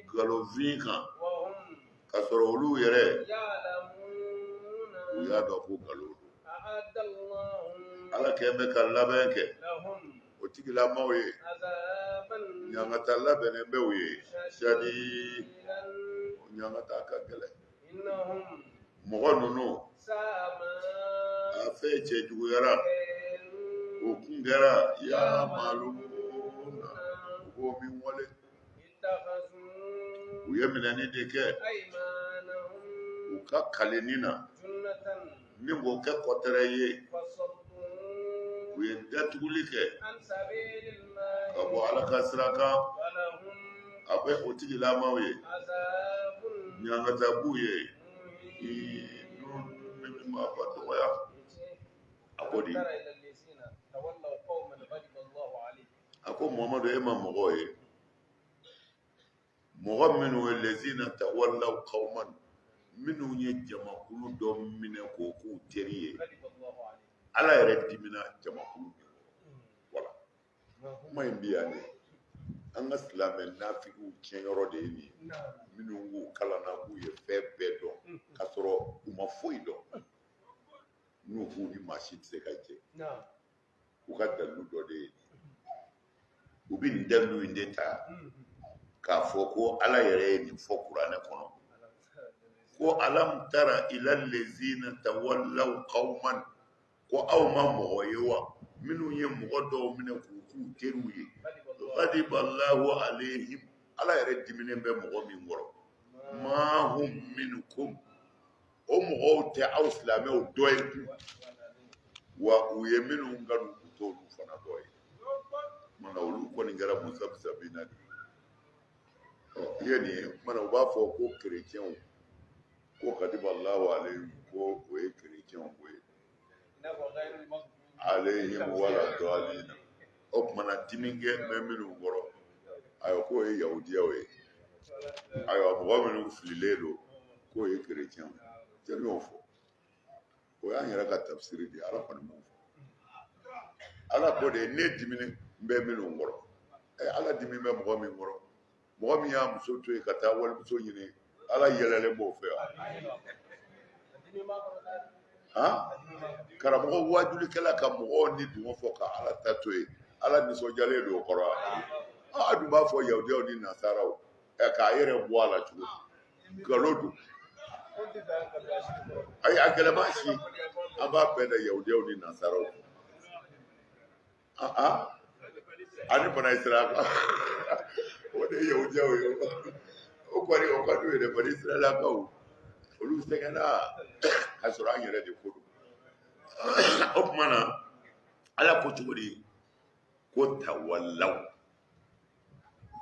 nkalonfin kan, k'a sɔrɔ olu yɛrɛ u y'a dɔn ko nkalon don. Ala kɛn bɛ ka labɛn kɛ o tigilamaw ye, ɲangata labɛnnen bɛ u ye sadi, o ɲangata ka gɛlɛn. Mɔgɔ ninnu a fɛn cɛjuguyara, o kun kɛra yamaluna, u b'o min wale, u ye minɛni de kɛ u ka kalenni na ni k'o kɛ kɔtɛrɛ ye, u ye datuguli kɛ ka bɔ Ala ka sira kan. A bɛ o tigilamaw ye, ɲangata b'u ye min b'a ba dɔgɔya. A ko di? A ko Muhamadu, e ma mɔgɔw ye, mɔgɔ minnu ye lezina tawallaw qawman, minnu ye jamakulu dɔ minɛ k'o k'u teri ye, Ala yɛrɛ dimina jamakulu min kɔrɔ. Wala kuma in bi yan de, an ka silamɛ nafigiw tiɲɛyɔrɔ de ye nin ye, minnu k'u kalanna k'u ye fɛn bɛɛ dɔn k'a sɔrɔ u ma foyi dɔn, n'u k'u ni maa si tɛ se ka jɛ. U ka dalilu dɔ de ye nin ye. U bɛ nin dalilu in de ta k'a fɔ ko Ala yɛrɛ ye nin fɔ kuranɛ kɔnɔ, ko alam tara ila lezina tawallaw qawman, ko aw ma mɔgɔ ye wa minnu ye mɔgɔ dɔw minɛ k'u k'u teriw ye, ghadiballahu alayhim, Ala yɛrɛ diminen bɛ mɔgɔ min kɔrɔ, ma hum minkum, o mɔgɔw tɛ aw silamɛw dɔ ye kun, wa u ye minnu kanu u t'olu fana dɔ ye. Kumana olu kɔni kɛra musabisabina de ye. Ɔ, i ye nin ye, kumana u b'a fɔ ko kerecɛnw ko ghadiballahu alayhim, ko o ye kerecɛnw ko ye, alayhim wala dɔlina. O kumana dimi kɛ bɛ minnu kɔrɔ, ayiwa, k'o ye yahudiyaw ye, ayiwa, mɔgɔ minnu fililen don, k'o ye kerecɛnw ye. Jɔn y'o fɔ? O y'an yɛrɛ ka tafsiri de ye. Ala kɔni m'o fɔ. Ala ko de ne diminen bɛ minnu kɔrɔ. Ɛ, Ala dimi bɛ mɔgɔ min kɔrɔ, mɔgɔ min y'a muso to yen ka taa walimuso ɲini, Ala yɛlɛlen b'o fɛ wa? Han, karamɔgɔ waajulikɛla ka mɔgɔw ni dungɔ fɔ ka Ala ta to yen, Ala nisɔndiyalen don o kɔrɔ wa? A dun b'a fɔ yahudiyaw ni nasaraw, ɛ, k'a yɛrɛ bɔ a la cogo di? Nkalon don. Ayi, a gɛlɛman si, an b'a bɛɛ da yahudiyaw ni nasaraw, ani bana Israɛl, o de ye yahudiyaw ye. O kɔni o ka d'u ye dɛ. Bani Israɛlakaw, olu sɛgɛnna ka sɔrɔ an yɛrɛ de ko don. O tuma na Ala ko cogo di? Ko tawallaw,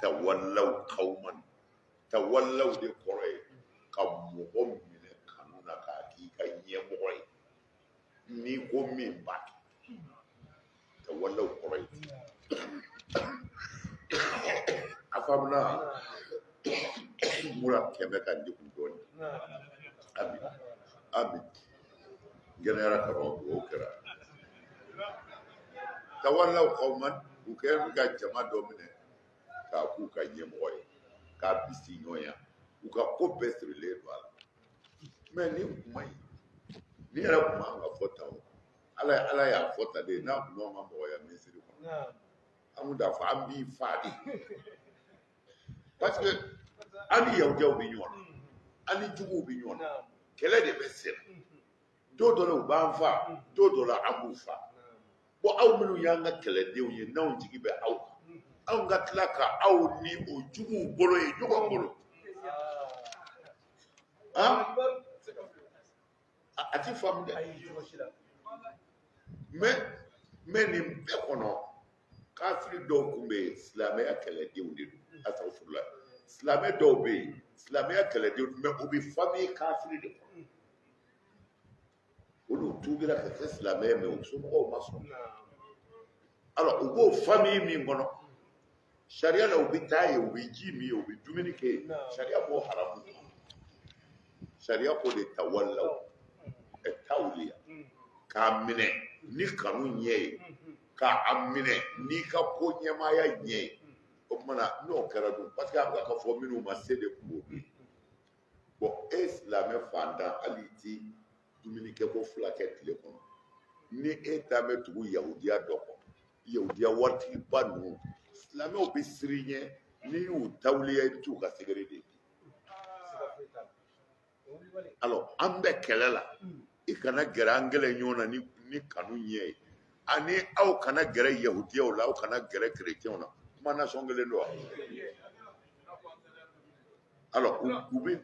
tawallaw qawman. Tawallaw de kɔrɔ ye ka mɔgɔ minɛ kanu na k'a k'i ka ɲɛmɔgɔ ye, n'i ko min b'a kɛ. Tawallaw kɔrɔ ye, a faamuna? Mura kɛmɛ ka degun dɔɔnin. Ami ami, gɛlɛyara ka ban, o kɛra. Tawallaw qawman, u kɛlen ka jama dɔ minɛ k'a k'u ka ɲɛmɔgɔ ye, k'a bisi ɲɔgɔnya, u ka ko bɛɛ sirilen don a la. Mɛ nin kuma in, nin yɛrɛ kun man ka fɔ tan o. Ala y'a fɔ tan de. N'a kun b'anw ka mɔgɔya misiri kɔnɔ, an kun t'a fɔ an b'i fa de, parce que an ni yahudiyaw bɛ ɲɔgɔn na, an ni juguw bɛ ɲɔgɔn na, kɛlɛ de bɛ sen na. Don dɔ la u b'an fa, don dɔ la an b'u fa. Bon, aw minnu y'an ka kɛlɛdenw ye, n'anw jigi bɛ aw kan, anw ka tila ka aw ni o juguw bolo ye ɲɔgɔn bolo, han, a ti faamu dɛ. Mais nin bɛɛ kɔnɔ, kafiri dɔw kun bɛ yen, silamɛya kɛlɛdenw de don. Asafurula, silamɛ dɔw bɛ yen, silamɛya kɛlɛdenw, mais u bɛ famille kafiri de kɔnɔ. Olu tuubira ka kɛ silamɛ ye, mais u somɔgɔw ma sɔn. Alors, u b'o famille min kɔnɔ, sariya la, u bɛ taa yen, u bɛ ji min yen, u bɛ dumuni kɛ yen, sariya b'o haramu. Sariya ko de tawallaw, ɛ tawliya. K'a minɛ ni kanu ɲɛ ye, k'a minɛ n'i ka ko ɲɛmaaya ɲɛ ye. O tuma na n'o kɛra dun, parce que a bɛ ka fɔ minnu ma, se de tun b'o ye. Bon, e silamɛ fantan, hali i ti dumuni kɛ ko fila kɛ tile kɔnɔ, ni e ta bɛ tugu yahudiya dɔ kɔ, yahudiya waritigiba ninnu, silamɛw bɛ siran i ɲɛ. N'i y'u tawuliya, i bɛ t'u ka secret de di. Alors an bɛ kɛlɛ la, i kana gɛrɛ an kɛlɛ ɲɔgɔn na ni kanu ɲɛ ye, ani aw kana gɛrɛ yahudiyaw la, aw kana gɛrɛ kerecɛnw na. Kuma nasɔn kelen don wa? Alors u bɛ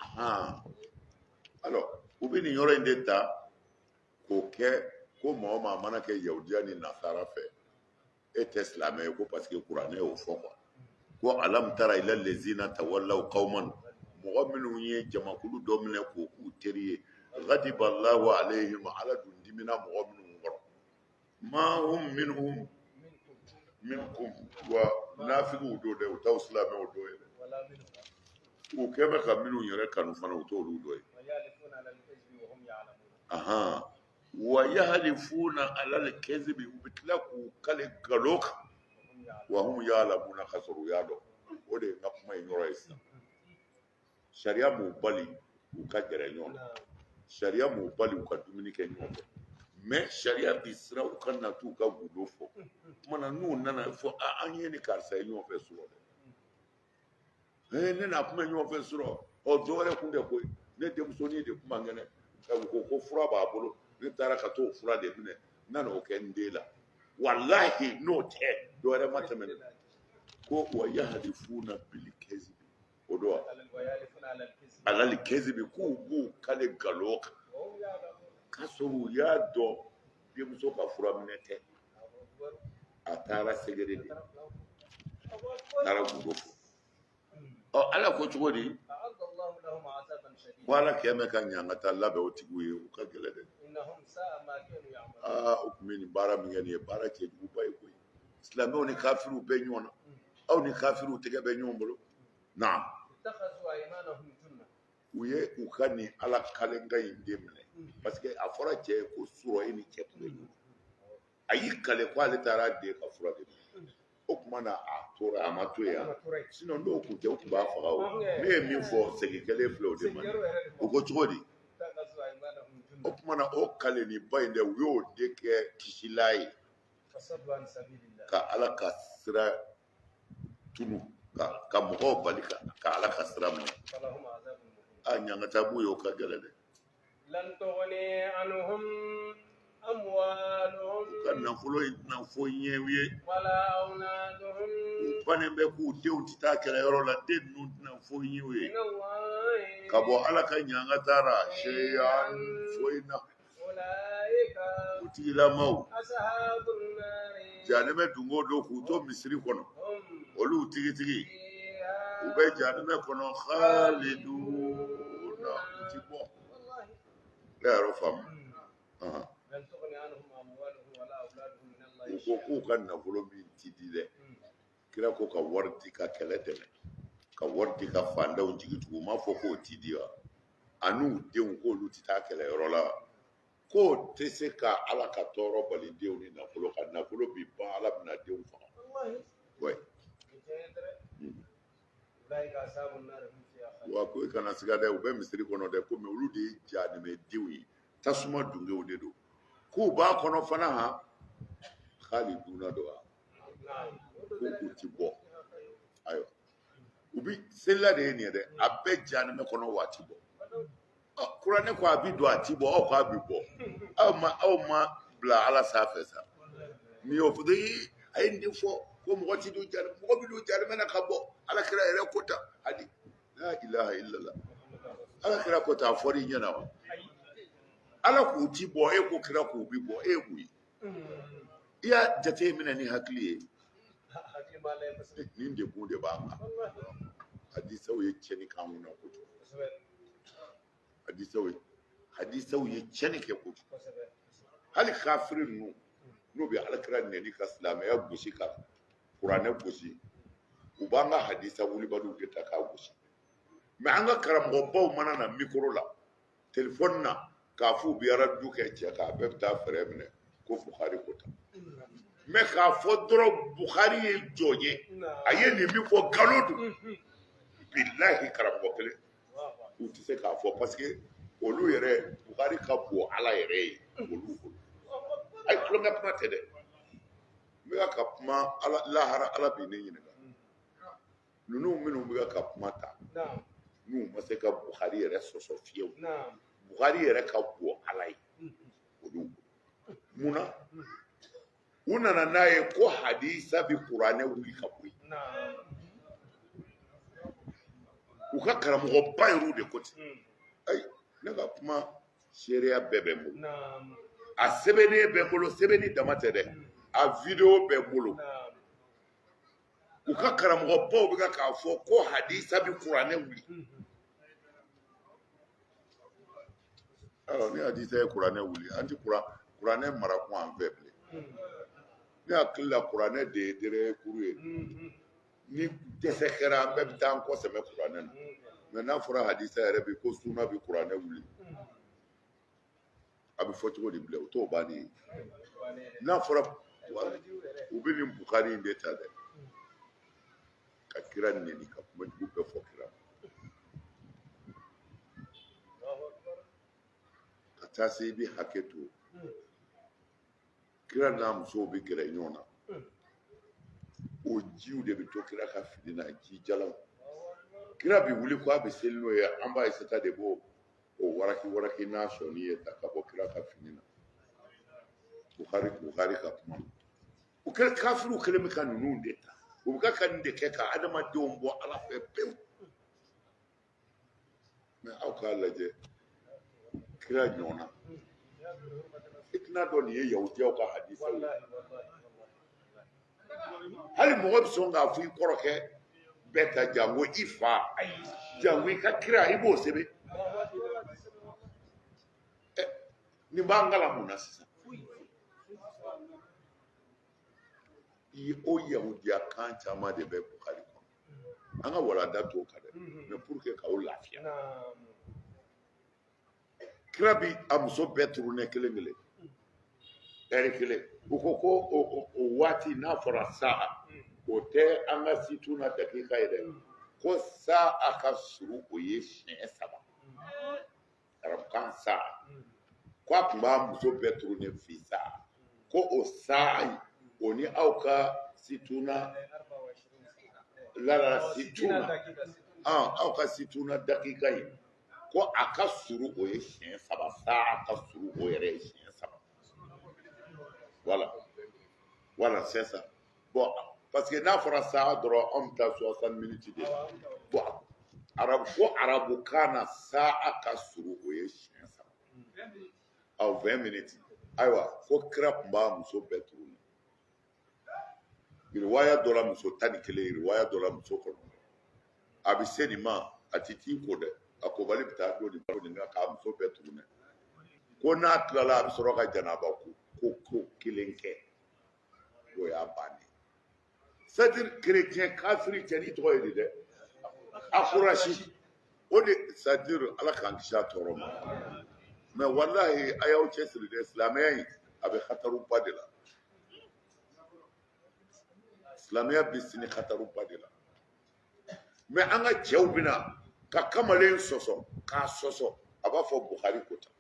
han, alors u bɛ nin yɔrɔ in de ta k'o kɛ ko maa o maa mana kɛ yahudiya ni nasara fɛ, e tɛ silamɛ ye, ko parce que kuranɛ y'o fɔ quoi, ko alam tara ila lezina tawallaw qauman, mɔgɔ minnu ye jamakulu dɔ minɛ k'o k'u teri ye, ghadiba Allahu alayhim, Ala dun dimina mɔgɔ minnu kɔrɔ, ma hum minhum minkum, wa nafigiw don dɛ, u t'aw silamɛw dɔ ye dɛ, u kɛ bɛ ka minnu yɛrɛ kanu fana, u t'olu dɔ ye. Ahan, wa yahalifuna alal kazibi, u bɛ tila k'u kale nkalon kan, wa hum ya'lamuna, ka sɔrɔ u y'a dɔn. O de ye n ka kuma in yɔrɔ ye sisan. Sariya m'u bali u ka gɛrɛ ɲɔgɔn na, sariya m'u bali u ka dumuni kɛ ɲɔgɔn fɛ, mais sariya bi siran u kana t'u ka gundo fɔ. Tuma na n'u nana fɔ, an ye ni karisa ye ɲɔgɔn fɛ surɔ dɛ, ee ne n'a kun bɛ ɲɔgɔn fɛ surɔ, ɔ dɔ wɛrɛ kun tɛ koyi, ne denmusonin de kun man kɛnɛ, u ko ko fura b'a bolo, ne taara ka t'o fura de minɛ, n nana o kɛ n den la. Walahi n'o tɛ dɔ wɛrɛ ma tɛmɛ ne ko wa yahalifuna bil kazibi, o don wa alal kazibi, k'u b'u kale nkalon kan k'a sɔrɔ u y'a dɔn denmuso ka fura minɛ tɛ, a taara secret de, taara gundo fɔ. Ɔ Ala ko cogo di? Ko Ala kɛ bɛ ka ɲangata labɛn o tigiw ye, u ka gɛlɛn dɛ. Aa, o tun bɛ nin baara min kɛ, nin ye baara cɛjuguba ye koyi. Silamɛw ni kafiriw bɛ ɲɔgɔn na, aw ni kafiriw tɛgɛ bɛ ɲɔgɔn bolo. Naam, u ye u ka nin Ala kalenkan in de minɛ, parce que a fɔra cɛ ye ko surɔ e ni cɛ tun bɛ ɲɔgɔn, a y'i kale ko ale taara den ka fura de minɛ. O tuma na a tora, a ma to yen, sinon n'o tun tɛ, u tun b'a faga. O ne ye min fɔ, segin kɛlen filɛ o de ma. O ko cogo di? O tuma na o kaleniba in dɛ, u y'o de kɛ kisila ye ka Ala ka sira tunu, ka mɔgɔw bali ka Ala ka sira minɛ. A ɲangata b'u ye, o ka gɛlɛn dɛ. U ka nafolo in tɛna foyi ɲɛ u ye. U bannen bɛ k'u denw tɛ taa kɛlɛyɔrɔ la, den ninnu tɛna foyi ɲɛ u ye ka bɔ Ala ka ɲangata ra seyan, foyi na. U tigilamaw jahanɛmɛ dungo don k'u to misiri kɔnɔ, olu tigitigi u bɛ jahanɛmɛ kɔnɔ, khaliduna, u ti bɔ. Ne yɛrɛ faamu, u ko k'u ka nafolo min ti di dɛ, kira ko ka wari di ka kɛlɛ dɛmɛ, ka wari di ka fantanw jigi tugu, u m'a fɔ k'o ti di wa? An'u denw, k'olu ti taa kɛlɛyɔrɔ la, k'o tɛ se ka Ala ka tɔɔrɔ bali denw ni nafolo kan. Nafolo bi ban, Ala bɛna denw faga. Wa ko i kana siga dɛ, u bɛ misiri kɔnɔ dɛ, komi olu de ye jahanɛmɛdenw ye, tasuma dungew de don, k'u b'a kɔnɔ fana, han, khaliduna don wa, ko u ti bɔ. Ayiwa, u bi selila de ye nin ye dɛ, a bɛ jahanɛmɛ kɔnɔ wa a ti bɔ. Kuranɛ ko a bi don, a ti bɔ, aw ko a bi bɔ. Aw ma bila Ala sanfɛ sa. N'i y'o fɔ dɔrɔn, a ye nin de fɔ ko mɔgɔ ti don jahanɛmɛ, mɔgɔ bi don jahanɛmɛ na ka bɔ. Ala kira yɛrɛ ko tan, hadi la ilaha illallah, Ala kira ko tan, a fɔra i ɲɛna wa? Ala k'u ti bɔ, e ko kira k'u bi bɔ, e ye mun ye? I y'a jate minɛ ni hakili ye, nin degun de b'an kan. Hadisaw ye tiɲɛni k'an kunna kojugu, hadisaw ye tiɲɛni kɛ kojugu. Hali kafiri ninnu, n'u bɛ alakira nɛni ka silamɛya gosi, ka kuranɛ gosi, u b'an ka hadisa wulibaliw de ta k'a gosi. Mais an ka karamɔgɔbaw mana na mikoro la, telefɔni na. K'a fɔ u bɛ radu kɛ cɛ kan, a bɛɛ bɛ taa fɛɛrɛ minɛ ko Bukhari ko tan. Mɛ k'a fɔ dɔrɔn Bukhari ye jɔn ye, a ye nin min fɔ nkalon don, bilahi karamɔgɔ kelen u tɛ se k'a fɔ, parce que olu yɛrɛ Bukhari ka bon Ala yɛrɛ ye olu bolo. Ayi, tulonkɛ kuma tɛ dɛ, n bɛ ka kuma Ala lahara, Ala b'i ne ɲininka. Ninnu minnu bɛ ka kuma ta, n'u ma se ka Bukhari yɛrɛ sɔsɔ fiyewu, Bukhari yɛrɛ ka bon Ala ye olu bolo. Mun na u nana n'a ye ko hadisa bɛ kuranɛ wuli ka bɔ yen? U ka karamɔgɔba yɛrɛw de ko ten. Ayi, ne ka kuma seereya bɛɛ bɛ n bolo, a sɛbɛnnen bɛ n bolo, sɛbɛnni dama tɛ dɛ, a video bɛ n bolo. U ka karamɔgɔbaw bɛ k'a fɔ ko hadisa bɛ kuranɛ wuli. Ayiwa, ni hadisa ye kuranɛ wuli, an ti kuranɛ mara kun an fɛ bilen. Ne hakili la kuranɛ de ye dɛrɛ kuru ye. Ni dɛsɛ kɛra, an bɛɛ bɛ taa an kɔ sɛmɛ kuranɛ na. Mɛ n'a fɔra hadisa yɛrɛ bi ko suna bɛ kuranɛ wuli, a bɛ fɔ cogo di bilen? O t'o bannen ye. N'a fɔra u bɛ nin Bukari in de ta dɛ, ka kira neni, ka kuma jugu bɛɛ fɔ kira ma, ka taa se i bɛ hakɛ to kira n'a musow bɛ gɛrɛ ɲɔgɔn na, o jiw de bɛ to kira ka fini na, ji jalanw. Kira bɛ wuli ko a bɛ seli n'o ye, an ba Ayisata de b'o o waraki waraki n'a sɔnni ye ta ka bɔ kira ka fini na. Bukari ka kuma. U kɛra kafiriw kɛlen bɛ ka ninnu de ta, u bɛ ka nin de kɛ ka adamadenw bɔ Ala fɛ pewu. Mɛ aw k'a lajɛ kira ɲɔgɔnna, i tɛna dɔn nin ye yahudiyaw ka hadisa ye. Hali mɔgɔ bɛ sɔn k'a fɔ i kɔrɔkɛ bɛɛ ta, janko i fa, janko i ka kira, i b'o sɛbɛn. Nin b'an kalan mun na sisan? O yahudiya kan caman de bɛ Bukari kɔnɔ. An ka walanda t'o kan dɛ, mais pour que k'aw lafiya. Kira bi a muso bɛɛ tourner kelen kelen, ɛri kelen. U ko ko o waati n'a fɔra saa, o tɛ an ka situna dakika ye dɛ, ko saa ka surun o ye siɲɛ saba arabukan saa. Ko a tun b'a muso bɛɛ tourner fi saa, ko o saa in, o ni aw ka situna lala situna, aw ka situna dakika in, ko a ka surun o ye siɲɛ saba, saa ka surun o yɛrɛ ye siɲɛ saba. Voilà, voilà, c'est ça. Bon, parce que n'a fɔra saa dɔrɔn, anw bɛ taa 60 minutes de la. Bon, arabu ko arabukan na saa ka surun o ye siɲɛ saba, aw 20 minutes. Ayiwa, ko kira tun b'a muso bɛɛ tourner. Riwaya dɔ la muso 11, riwaya dɔ la muso 9. A bɛ se nin ma, a tɛ t'i ko dɛ, a kobali bɛ taa don nin nin kan k'a muso bɛɛ tourner. Ko n'a tilala, a bɛ sɔrɔ ka janaba ko kelen kɛ, o y'a bannen. C'est à dire chrétien kafiri cɛ n'i tɔgɔ ye di dɛ, akurasi o de, c'est à dire Ala k'an kisi a tɔɔrɔ ma. Mais walahi, a y'aw cɛsiri dɛ, silamɛya in a bɛ hataruba de la. Silamɛya bɛ sini hataruba de la. Mais an ka cɛw bɛna ka kamalen sɔsɔ k'a sɔsɔ, a b'a fɔ Bukari ko tan,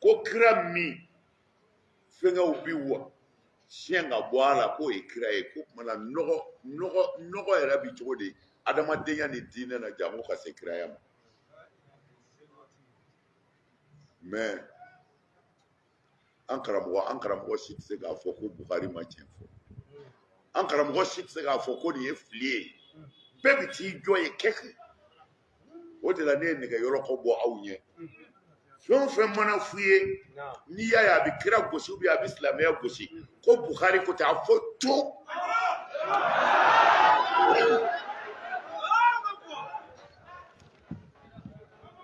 ko kira min fɛngɛw bi wa siɲɛ ka bɔ a la, k'o ye kira ye. Ko tuma na nɔgɔ nɔgɔ nɔgɔ yɛrɛ bi cogo di adamadenya ni diinɛ na, janko ka se kiraya ma? Mais an karamɔgɔ si tɛ se k'a fɔ ko Bukari ma tiɲɛ fɔ. An karamɔgɔ si tɛ se k'a fɔ ko nin ye fili ye. Bɛɛ bɛ t'i jɔ ye kɛ. O de la ne ye nɛgɛ yɔrɔ kɔ bɔ aw ɲɛ. Fɛn o fɛn mana f'u ye, n'i y'a ye a bɛ kira gosi ou bien a bɛ silamɛya gosi, ko Bukari ko ten, a fɔ to.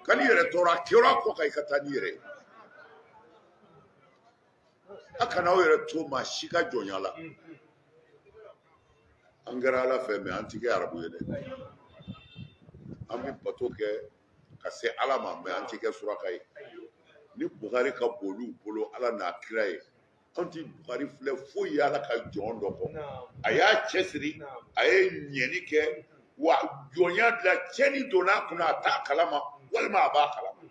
Kan'i yɛrɛ tɔɔrɔ, a kɛra kɔ kan, i ka taa n'i yɛrɛ ye. A kana aw yɛrɛ to maa si ka jɔnya la. An kɛra Ala fɛ, mais an ti kɛ arabu ye dɛ. An bɛ bato kɛ ka se Ala ma, mais an ti kɛ suraka ye. Ni Bukhari ka bon olu bolo Ala n'a kira ye, anw ti Bukhari filɛ foyi ye Ala ka jɔn dɔ kɔ. A y'a cɛsiri, a ye ɲɛni kɛ, wa jɔnya bila tiɲɛni donna a kunna, a t'a kalama walima a b'a kalama.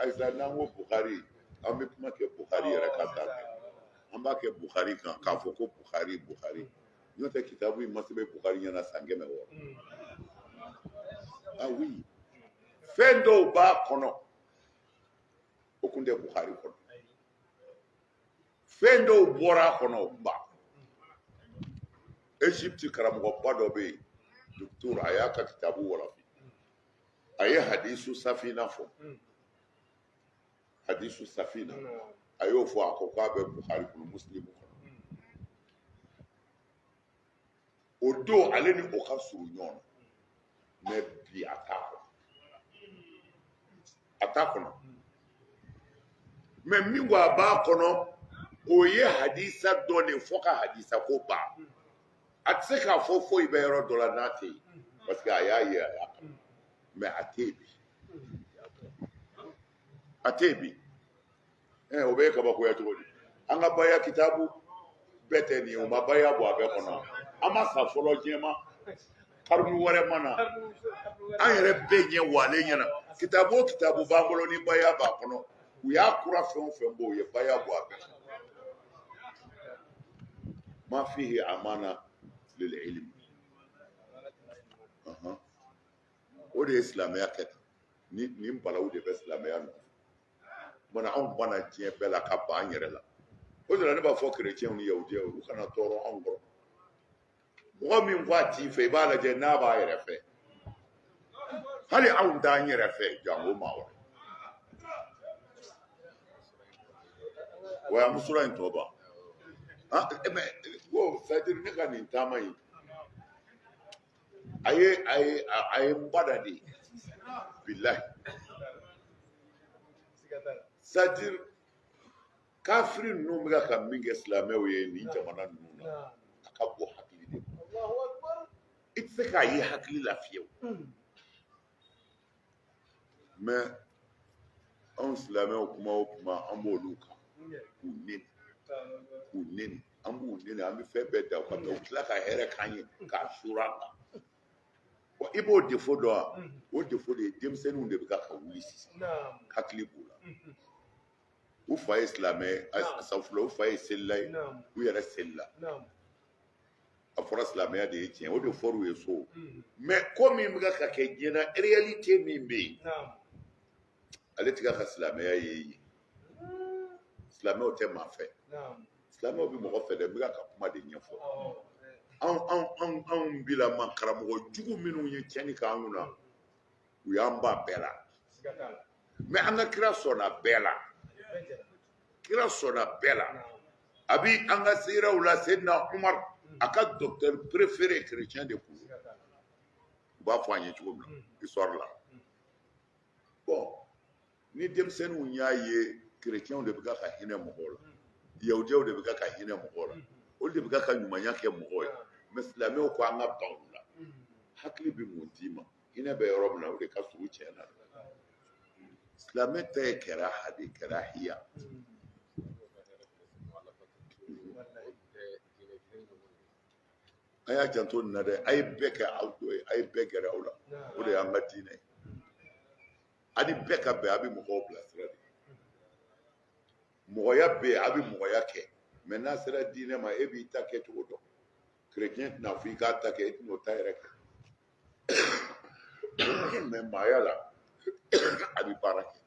Ayisa, n'an ko Bukhari, an bɛ kuma kɛ Bukhari yɛrɛ kan tan kɛ, an b'a kɛ Bukhari kan k'a fɔ ko Bukhari, Bukhari. N'o tɛ, kitabu in ma sɛbɛn Bukhari ɲɛna san 600. Ah oui, fɛn dɔw b'a kɔnɔ, o kun tɛ Bukhari kɔnɔ. Fɛn dɔw bɔra a kɔnɔ, o kun b'a kɔnɔ. Egypte karamɔgɔba dɔ bɛ yen, docteur, a y'a ka kitabu walafi, a ye hadisu safina fɔ. Hadisu safina, a y'o fɔ, a ko k'a bɛ Bukhari kɔnɔ, Muslim kɔnɔ. O don, ale ni o ka surun ɲɔgɔn na, mais bi a t'a kɔnɔ, a t'a kɔnɔ. Mais min ko a b'a kɔnɔ, o ye hadisa dɔ de fɔ ka hadisa ko ban. A tɛ se k'a fɔ foyi bɛ yɔrɔ dɔ la n'a tɛ yen, parce que a y'a ye, a y'a kalan, mais a tɛ yen bi, a tɛ yen bi. O bɛ kabakoya cogo di? An ka baya kitabu bɛɛ tɛ nin ye, o ma baya bɔ a bɛɛ kɔnɔ. An ma sa fɔlɔ, diɲɛ ma karunu wɛrɛ ma na. An yɛrɛ bɛɛ ɲɛ walen ɲɛna, kitabu o kitabu b'an bolo ni baya b'a kɔnɔ, u y'a kura fɛn o fɛn bɔ, u ye baya bɔ a bɛɛ kɔnɔ. Ma fihi amana lil ilm. O de ye silamɛya kɛ tan. Ni nin balawu de bɛ silamɛya nɔfɛ mana, anw banna diɲɛ bɛɛ la ka ban an yɛrɛ la. O de la ne b'a fɔ kerecɛnw ni yahudiyaw, u kana tɔɔrɔ anw kɔrɔ. Mɔgɔ min ko a t'i fɛ, i b'a lajɛ n'a b'a yɛrɛ fɛ. Hali anw t'an yɛrɛ fɛ, janko maa wɛrɛ. Wa an bɛ sura in tɔ ban. Ah, mais ko c'est à dire ne ka nin taama in, a ye n bada de, bilahi. C'est à dire kafiri ninnu bɛ ka min kɛ silamɛw ye nin jamana ninnu na, a ka bon hakili de ma. I tɛ se k'a ye hakili la fiyewu. Mais anw silamɛw, kuma o kuma, an b'olu kan k'u neni, k'u neni, an b'u neni, an bɛ fɛn bɛɛ da u kan, u tila ka hɛrɛ k'an ye k'a suuru an kan. Wa i b'o defo dɔn wa? O defo de ye denmisɛnninw de bɛ ka wuli sisan, hakili b'u la. U fa ye silamɛ ye, safula, u fa ye selila ye, u yɛrɛ selila. A fɔra silamɛya de ye tiɲɛ, o de fɔr'u ye so. Mais ko min bɛ ka kɛ diɲɛ na, réalité min bɛ yen, ale tɛ ka silamɛya ye yen. Silamɛw tɛ maa fɛ, silamɛw bɛ mɔgɔ fɛ dɛ. N bɛ ka kuma de ɲɛfɔ. Anw anw anw anw bilama karamɔgɔ jugu minnu ye tiɲɛni k'an kunna, u y'an ban bɛɛ la. Mais an ka kira sɔnna bɛɛ la, kira sɔnna bɛɛ la. A bi an ka seerew la, Seydina Umar, a ka docteur préféré, chrétien de kun. U b'a fɔ an ye cogo min na histoire la. Bon, ni denmisɛnninw y'a ye chrétienw de bɛ ka hinɛ mɔgɔw la, yahudiyaw de bɛ ka hinɛ mɔgɔw la, olu de bɛ ka ɲumanya kɛ mɔgɔw ye, mais silamɛw ko an ka ban u la, hakili bɛ mun d'i ma? Hinɛ bɛ yɔrɔ min na, o de ka surun tiɲɛ na. Silamɛ ta ye kɛra de kɛra hiya. A y'a janto nin na dɛ. A ye bɛɛ kɛ aw dɔ ye, a ye bɛɛ gɛrɛ aw la, o de y'an ka diinɛ ye. A ni bɛɛ ka bɛn, a bɛ mɔgɔw bilasira de. Mɔgɔya bɛ yen, a bɛ mɔgɔya kɛ, mais n'a sera diinɛ ma, e b'i ta kɛ cogo dɔn. Chrétien tɛna fɔ i k'a ta kɛ, e tɛn'o ta yɛrɛ kɛ. Mais maaya la, a bɛ baara kɛ.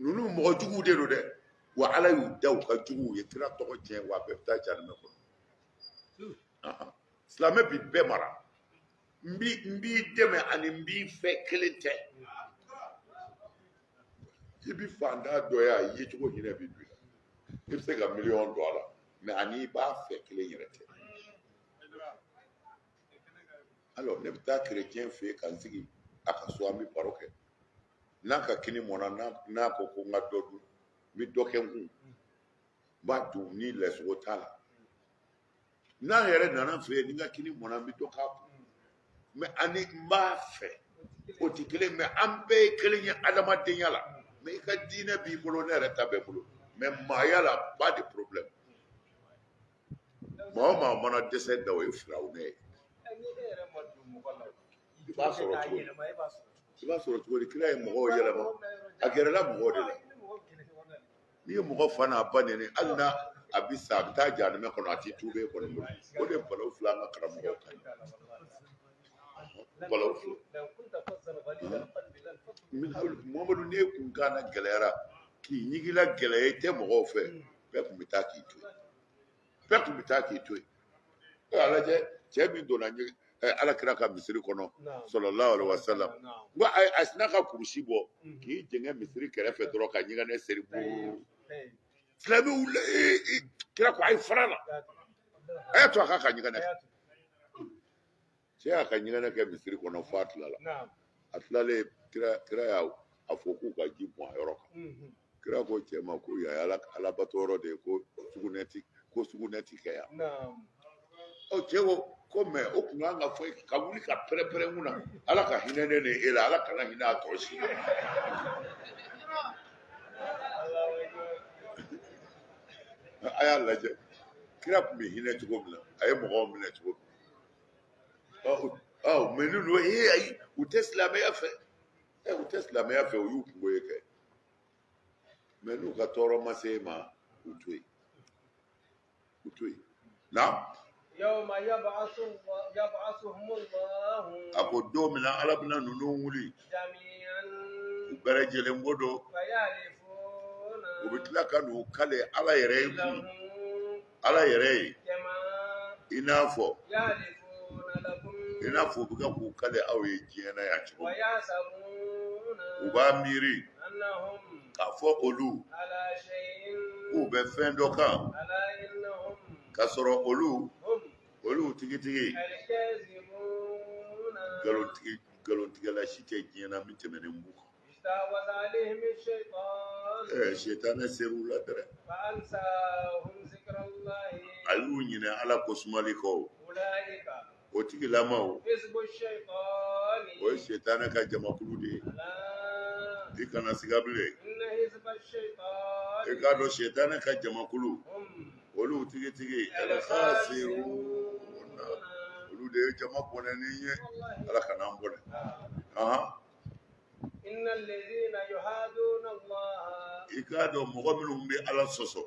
Ninnu mɔgɔ juguw de don dɛ. Wa Ala y'u da u ka juguw ye, kira tɔgɔ tiɲɛ, wa a bɛɛ bɛ taa jahanama kɔnɔ. Silamɛ bi bɛɛ mara. N b'i dɛmɛ ani n b'i fɛ kelen tɛ. I bi fantan dɔ ye, a yecogo hinɛ bi don i la, i bɛ se ka miliyɔn don a la, mais ani i b'a fɛ kelen yɛrɛ tɛ. Alors ne bɛ taa chrétien fɛ yen ka n sigi a ka so, an bɛ baro kɛ. N'a ka kini mɔna, n'a ko ko n ka dɔ dun, n bɛ dɔ kɛ n kun, n b'a dun ni lɛsogo t'a la. N'a yɛrɛ nana n fɛ yen, ni n ka kini mɔna, n bɛ dɔ k'a kun. Mais ani n b'a fɛ, o tɛ kelen. Mais an bɛɛ ye kelen ye adamadenya la. Mais i ka diinɛ b'i bolo, ne yɛrɛ ta bɛ bolo, mais maaya la, pas de problème. Maa o maa mana dɛsɛ da, o ye firawunɛ ye. I b'a sɔrɔ cogo di? I b'a sɔrɔ cogo di? Kira ye mɔgɔw yɛlɛma, a gɛrɛla mɔgɔw de la. N'i ye mɔgɔ fa n'a ba nɛni, hali n'a a bɛ sa, a bɛ taa jahanamɛ kɔnɔ, a t'i tuube e kɔni bolo. O de balawu filɛ an ka karamɔgɔw kan, balawu filɛ. Muhamadu, n'e kun kan na gɛlɛyara k'i ɲigila gɛlɛya, i tɛ mɔgɔw fɛ, bɛɛ kun bɛ taa k'i to yen, bɛɛ kun bɛ taa k'i to yen. E a lajɛ, cɛ min donna ala kira ka misiri kɔnɔ, sallallahu alaihi wasallam, n ko a sinna ka kurusi bɔ k'i jɛngɛ misiri kɛrɛfɛ dɔrɔn ka ɲɛgɛnɛ seri buuru. Silamɛw wulila, ee, kira ko a ye fara la, a y'a to a k'a ka ɲɛgɛnɛ kɛ. Cɛ y'a ka ɲɛgɛnɛ kɛ misiri kɔnɔ fo a tilala. A tilalen, kira y'a a fɔ k'u ka ji bɔn a yɔrɔ kan. Kira ko cɛ ma ko yan ye ala alabato yɔrɔ de ye, ko sugunɛ ti kɛ yan. Ɔ, cɛ ko mais o kun kan ka fɔ ka wuli ka pɛrɛn-pɛrɛn kun na, ala ka hinɛ ne ni e la, ala kana hinɛ a tɔ si la. A y'a lajɛ, kira tun bɛ hinɛ cogo min na, a ye mɔgɔw minɛ cogo min na. Ɔ, mais ninnu, ee, ayi, u tɛ silamɛya fɛ. Ɛ, u tɛ silamɛya fɛ, o y'u kungo ye kɛ. Mais n'u ka tɔɔrɔ ma se e ma, u to yen, u to yen na. A ko don min na ala bɛna ninnu wuli u bɛɛ lajɛlen ko don, u bɛ tila ka n'u kale ala yɛrɛ ye kun ala yɛrɛ ye, i n'a fɔ u bɛ ka k'u kale aw ye diɲɛ na yan cogo min. U b'a miiri k'a fɔ olu k'u bɛ fɛn dɔ kan, k'a sɔrɔ olu tigitigi nkalontigɛla si tɛ diɲɛ na min tɛmɛnen b'u kan. Ɛɛ, sitanɛ ser'u la dɛrɛ, a y'u ɲinɛ ala ko sumali kɔ. O tigilamaw, o ye sitanɛ ka jamakulu de ye. I kana siga bilen, i k'a dɔn sitanɛ ka jamakulu, olu tigitigi alkhasiruna, olu de ye jama bɔnɛnen ye. Ala kana an bɔnɛ. Ahan. I k'a dɔn mɔgɔ minnu bɛ ala sɔsɔ,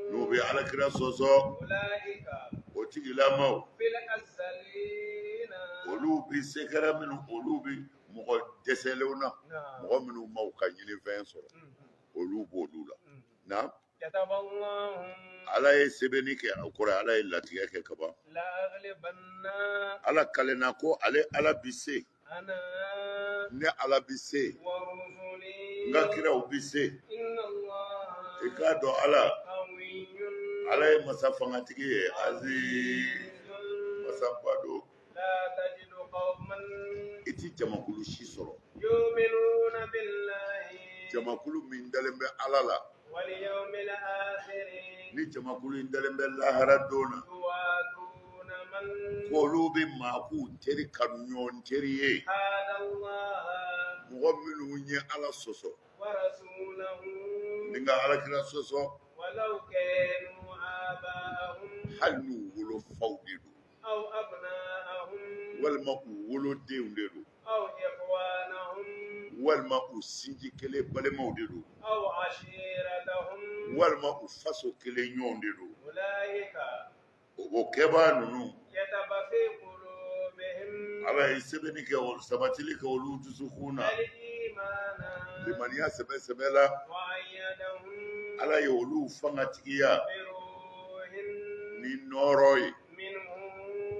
n'u bɛ ala kira sɔsɔ, o tigilamaw, olu bɛ sekɛrɛ minnu, olu bɛ mɔgɔ dɛsɛlenw na, mɔgɔ minnu ma u ka ɲinifɛn sɔrɔ, olu b'olu la. Na ala ye sɛbɛnni kɛ, o kɔrɔ ala ye latigɛ kɛ kaban. Ala kalenna ko ale ala bi se, ne ala bi se, n ka kiraw bi se. I k'a dɔn ala, ala ye masa fangatigi ye, aziz, masaba don. I ti jamakulu si sɔrɔ, jamakulu min dalen bɛ ala la, ni jamakulu in dalen bɛ lahara don na, k'olu bɛ maa k'u teri kanuɲɔgɔn teri ye, mɔgɔ minnu ye ala sɔsɔ ni ka alakira sɔsɔ, hali n'u wolofaw de don, walima u wolodenw de don, walima u sinji kelen balimaw de don, walima u faso kelen ɲɔgɔn de don. O kɛbaa ninnu, ala ye sɛbɛnni kɛ, sabatili kɛ olu dusukun na, limaniya sɛbɛ sɛbɛ la. Ala ye olu fangatigiya ni nɔɔrɔ ye.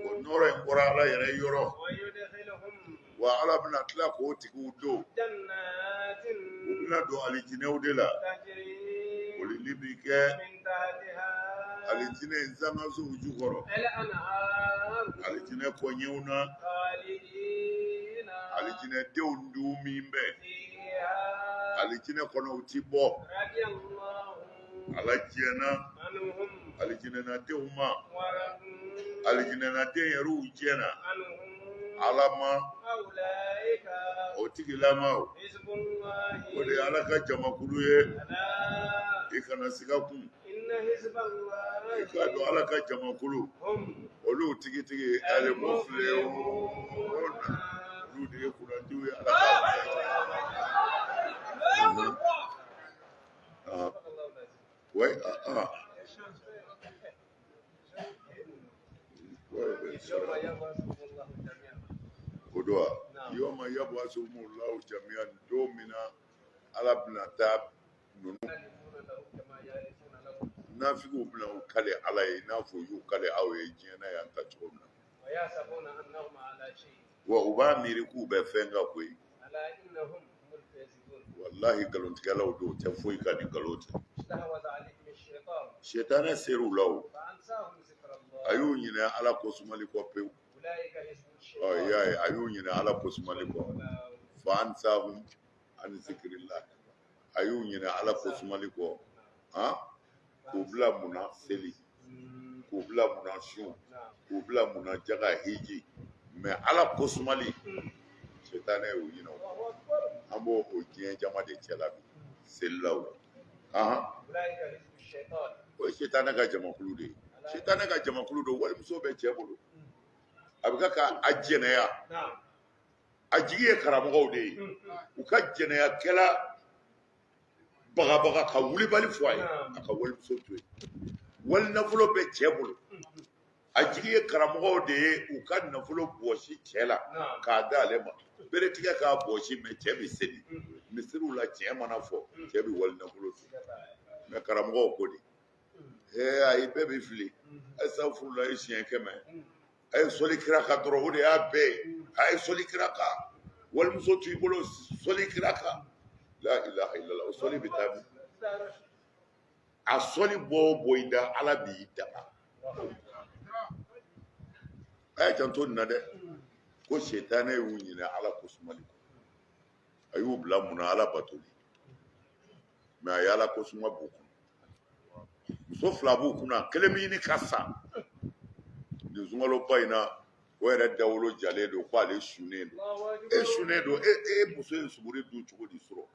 O nɔɔrɔ in bɔra ala yɛrɛ yɔrɔ. Wa ala bɛna tila k'o tigiw don, u bɛna don alijinɛw de la. Bolili bi kɛ alijinɛ in sankansow jukɔrɔ, alijinɛ kɔɲɛw na, alijinɛdenw dun min bɛ alijinɛ kɔnɔ, u ti bɔ. Ala diɲɛna alijinɛnadenw ma, Alijinɛnaden yɛrɛw jɛna ala ma o tigilamaw o de ye ala ka jamakulu ye i kana siga kun i k'a dɔn ala ka jamakulu olu tigitigi alimufilihuna olu de ye kunnandiw ye ala ka ouais ah ah o don wa yawma yab'asuhumullahu jami'an don min na ala bɛna taa ninnu nafigiw bɛna u kale ala ye i n'a fɔ u y'u kale aw ye diɲɛ na yan ta cogo min na wa u b'a miiri k'u bɛ fɛn kan koyi walahi nkalontigɛlaw don u tɛ foyi kan ni nkalon tɛ sitanɛ ser'u la o a y'u ɲinɛ ala ko sumali kɔ pewu ɔ i y'a ye a y'u ɲinɛ ala ko sumali kɔ fa ansahum an zikirillah a y'u ɲinɛ ala ko sumali kɔ han k'u bila mun na seli k'u bila mun na sun k'u bila mun na jaga hiji mɛ ala ko sumali sitanɛ y'u ɲinɛ o an b'o o diɲɛ jama de cɛla bi selilaw ahan o ye sitanɛ ka jamakulu de ye sitanɛ ka jamakulu don walimuso bɛ cɛ bolo a bɛ ka ka a jɛnɛya a jigi ye karamɔgɔw de ye u ka jɛnɛyakɛla bagabaga ka wulibali fɔ a ye a ka walimuso to yen wali nafolo bɛ cɛ bolo a jigi ye karamɔgɔw de ye u ka nafolo bɔsi cɛ la k'a d'ale ma beretigɛ k'a bɔsi mɛ cɛ bɛ seli misiriw la tiɲɛ mana fɔ cɛ bɛ wali nafolo to mɛ karamɔgɔw ko di ee ayi bɛɛ bɛ fili asafurula ye siɲɛ 100 a ye sɔli kira kan dɔrɔn o de y'a bɛɛ ye a ye sɔli kira kan walimuso to i bolo sɔli kira kan la ilaha illallah o sɔli bɛ taa min a sɔli bɔ o bɔ i da ala b'i daga a y'a janto nin na dɛ ko sitanɛ y'u ɲinɛ ala ko sumali kɔ a y'u bila mun na ala batoli mɛ a ye ala ko suma b'u kun muso fila b'u kunna kelen bɛ ɲini ka sa nin sunkaloba in na o yɛrɛ dawolo jalen don ko ale sunnen don e sunnen don e e muso in suguri dun cogo di sɔrɔ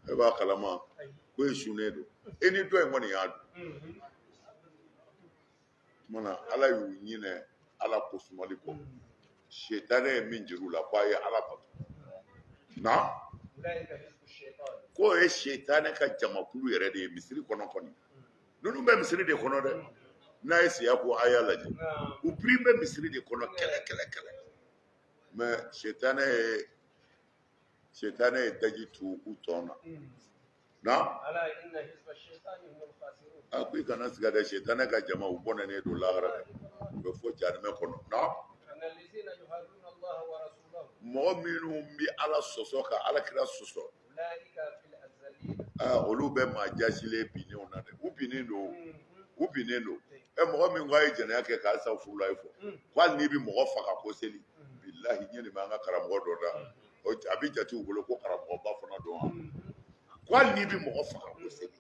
e b'a kalama ko e sunnen don e ni dɔ in kɔni y'a dun tuma na ala y'u ɲinɛ ala ko sumali kɔ sitanɛ ye min jira u la ko a ye ala bato na k'o ye sitanɛ ka jamakulu yɛrɛ de ye misiri kɔnɔ kɔni ninnu bɛ misiri de kɔnɔ dɛ n'a ye siya ko a y'a lajɛ u biri bɛ misiri de kɔnɔ kɛlɛ kɛlɛ kɛlɛ mɛ sitanɛ ye daji tu u tɔn na na a ko i kana siga dɛ sitanɛ ka jama u bɔnɛnen don lahara dɛ u bɛ fɔ jahanamɛ kɔnɔ na mɔgɔ minnu bɛ ala sɔsɔ ka ala kira sɔsɔ olu bɛ maa jasilen binnenw na dɛ u binnen don u binnen don ɛ mɔgɔ min ko a ye jɛnɛya kɛ k'a sa furula ye fɔ ko hali n'i bɛ mɔgɔ faga ko seli bilahi ɲɛ nin bɛ an ka karamɔgɔ dɔ da a bɛ jate u bolo ko karamɔgɔba fana don wa ko hali n'i bɛ mɔgɔ faga ko seli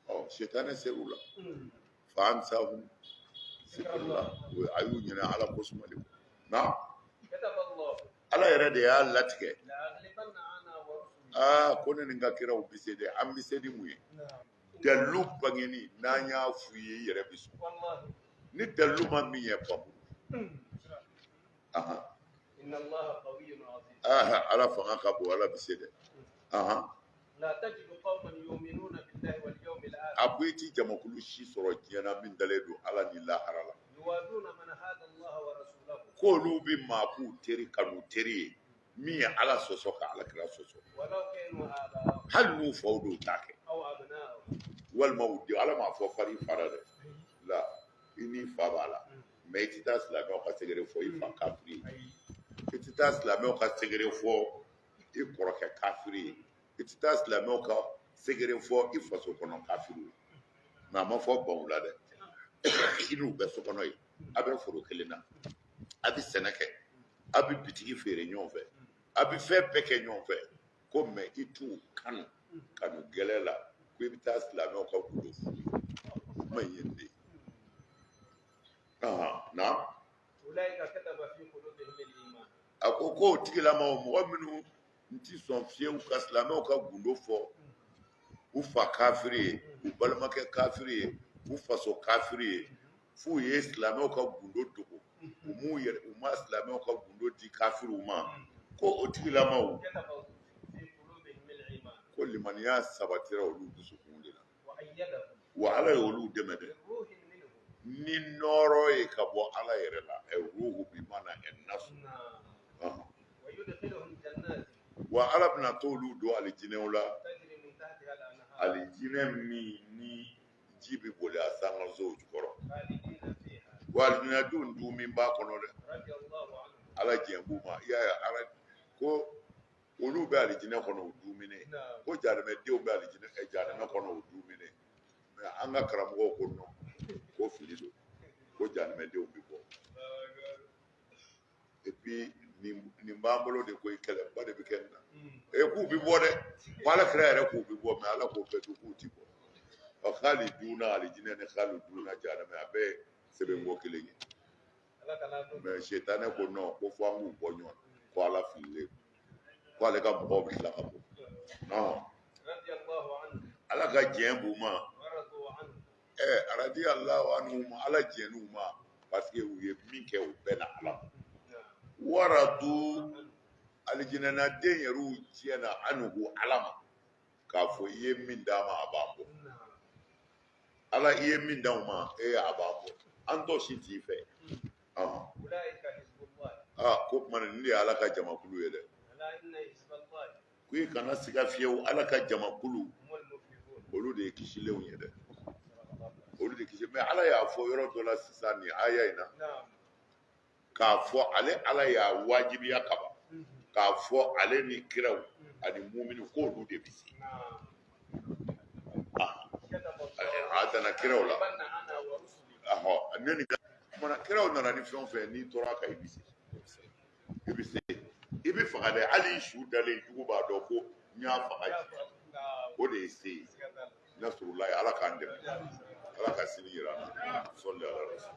ɔ sitanɛ ser'u la fa ansahum zikrullah a y'u ɲinɛ ala ko sumali na ala yɛrɛ de y'a latigɛ aa ko ne ni n ka kiraw bɛ se dɛ an bɛ se ni mun ye dalilu bangeni n'an y'a f'u ye i yɛrɛ bɛ sɔn ni dalilu ma min ye bamu ala fanga ka bon ala bɛ se dɛ a ko i ti jamakulu si sɔrɔ diɲɛ na min dalen don ala ni lahara la k'olu bɛ maa k'u teri kanu teri ye min ye ala sɔsɔ ka ala kira sɔsɔ hali n'u faw don u t'a kɛ walima u denw ala m'a fɔ fari fara dɛ la i n'i fa b'a la mɛ i tɛ taa silamɛw ka secret fɔ i fa kafiri ye i tɛ taa silamɛw ka secret fɔ i kɔrɔkɛ kafiri ye i tɛ taa silamɛw ka secret fɔ i faso kɔnɔ kafiri ye mɛ a ma fɔ ban u la dɛ i n'u bɛ so kɔnɔ yen a bɛ foro kelen na a bɛ sɛnɛ kɛ a bɛ bitigi feere ɲɔgɔn fɛ a bɛ fɛn bɛɛ kɛ ɲɔgɔn fɛ ko mɛ i t'u kanu kanu gɛlɛn la ko i bɛ taa silamɛw ka gundo f'u ye. Kuma in ye nin de ye. Na a ko k'o tigilamaw, mɔgɔ minnu n ti sɔn fiyewu ka silamɛw ka gundo fɔ u fa kafiri ye, u balimakɛ kafiri ye, u faso kafiri ye, f'u ye silamɛw ka gundo dogo, u m'u yɛrɛ, u ma silamɛw ka gundo di kafiriw ma, ko o tigilamaw, ko limaniya sabatira olu dusukun de la, wa Ala ye olu dɛmɛ dɛ ni nɔɔrɔ ye ka bɔ Ala yɛrɛ la. Ɛ ruhu bi mana ɛ nasu. Wa Ala bɛna t'olu don alijinɛw la, alijinɛ min ni ji bɛ boli a sankansow jukɔrɔ, wa alijinɛdenw dun min b'a kɔnɔ dɛ, Ala jɛn b'u ma. I y'a ye, Ala ko olu bɛ alijinɛ kɔnɔ u dumuni, ko jahanamɛdenw bɛ alijinɛ jahanamɛ kɔnɔ u dumuni. Mɛ an ka karamɔgɔw ko non, ko fili don, ko jahanamɛdenw bɛ bɔ. Et puis nin b'an bolo de koyi, kɛlɛba de bɛ kɛ nin na. E k'u bɛ bɔ dɛ, ko Ala kira yɛrɛ k'u bɛ bɔ, mɛ Ala k'o bɛɛ to k'u ti bɔ. Ɔ khaliduna alijinɛ ni khaliduna jahanamɛ, a bɛɛ ye sɛbɛnko kelen ye. Mɛ sitanɛ ko non, ko fo an k'u bɔ ɲɔgɔn na, ko Ala fililen, ko ale ka mɔgɔw bɛ tila ka bɔ. Non, Ala ka jɛn b'u ma. Ɛ radiyallahu anhum, Ala jɛn'u ma parce que u ye min kɛ, u bɛnna Ala ma. Waradu, alijinɛnaden yɛrɛw jɛnna anhu Ala ma, k'a fɔ i ye min d'a ma, a b'an bɔ. Ala, i ye min d'anw ma, e a b'an bɔ, an tɔ si t'i fɛ. Aa, ko tuma nin de ye Ala ka jamakulu ye dɛ. Ko i kana siga fiyewu, Ala ka jamakulu, olu de ye kisilenw ye dɛ, olu de kisi. Mɛ Ala y'a fɔ yɔrɔ dɔ la sisan nin aya in na, k'a fɔ ale Ala y'a wajibiya kaban k'a fɔ ale ni kiraw ani mumini k'olu de bɛ se. A danna kiraw la. Ahɔ, ne ni kumana, kiraw nana ni fɛn o fɛn, n'i tora kan, i bɛ se, i bɛ se, i bɛ faga dɛ. Hali i su dalen, jugu b'a dɔn ko n y'a faga. O de ye se ye, nasurulayi. Ala k'an dɛmɛ, Ala ka sini yira an na. Sɔli ala rasul.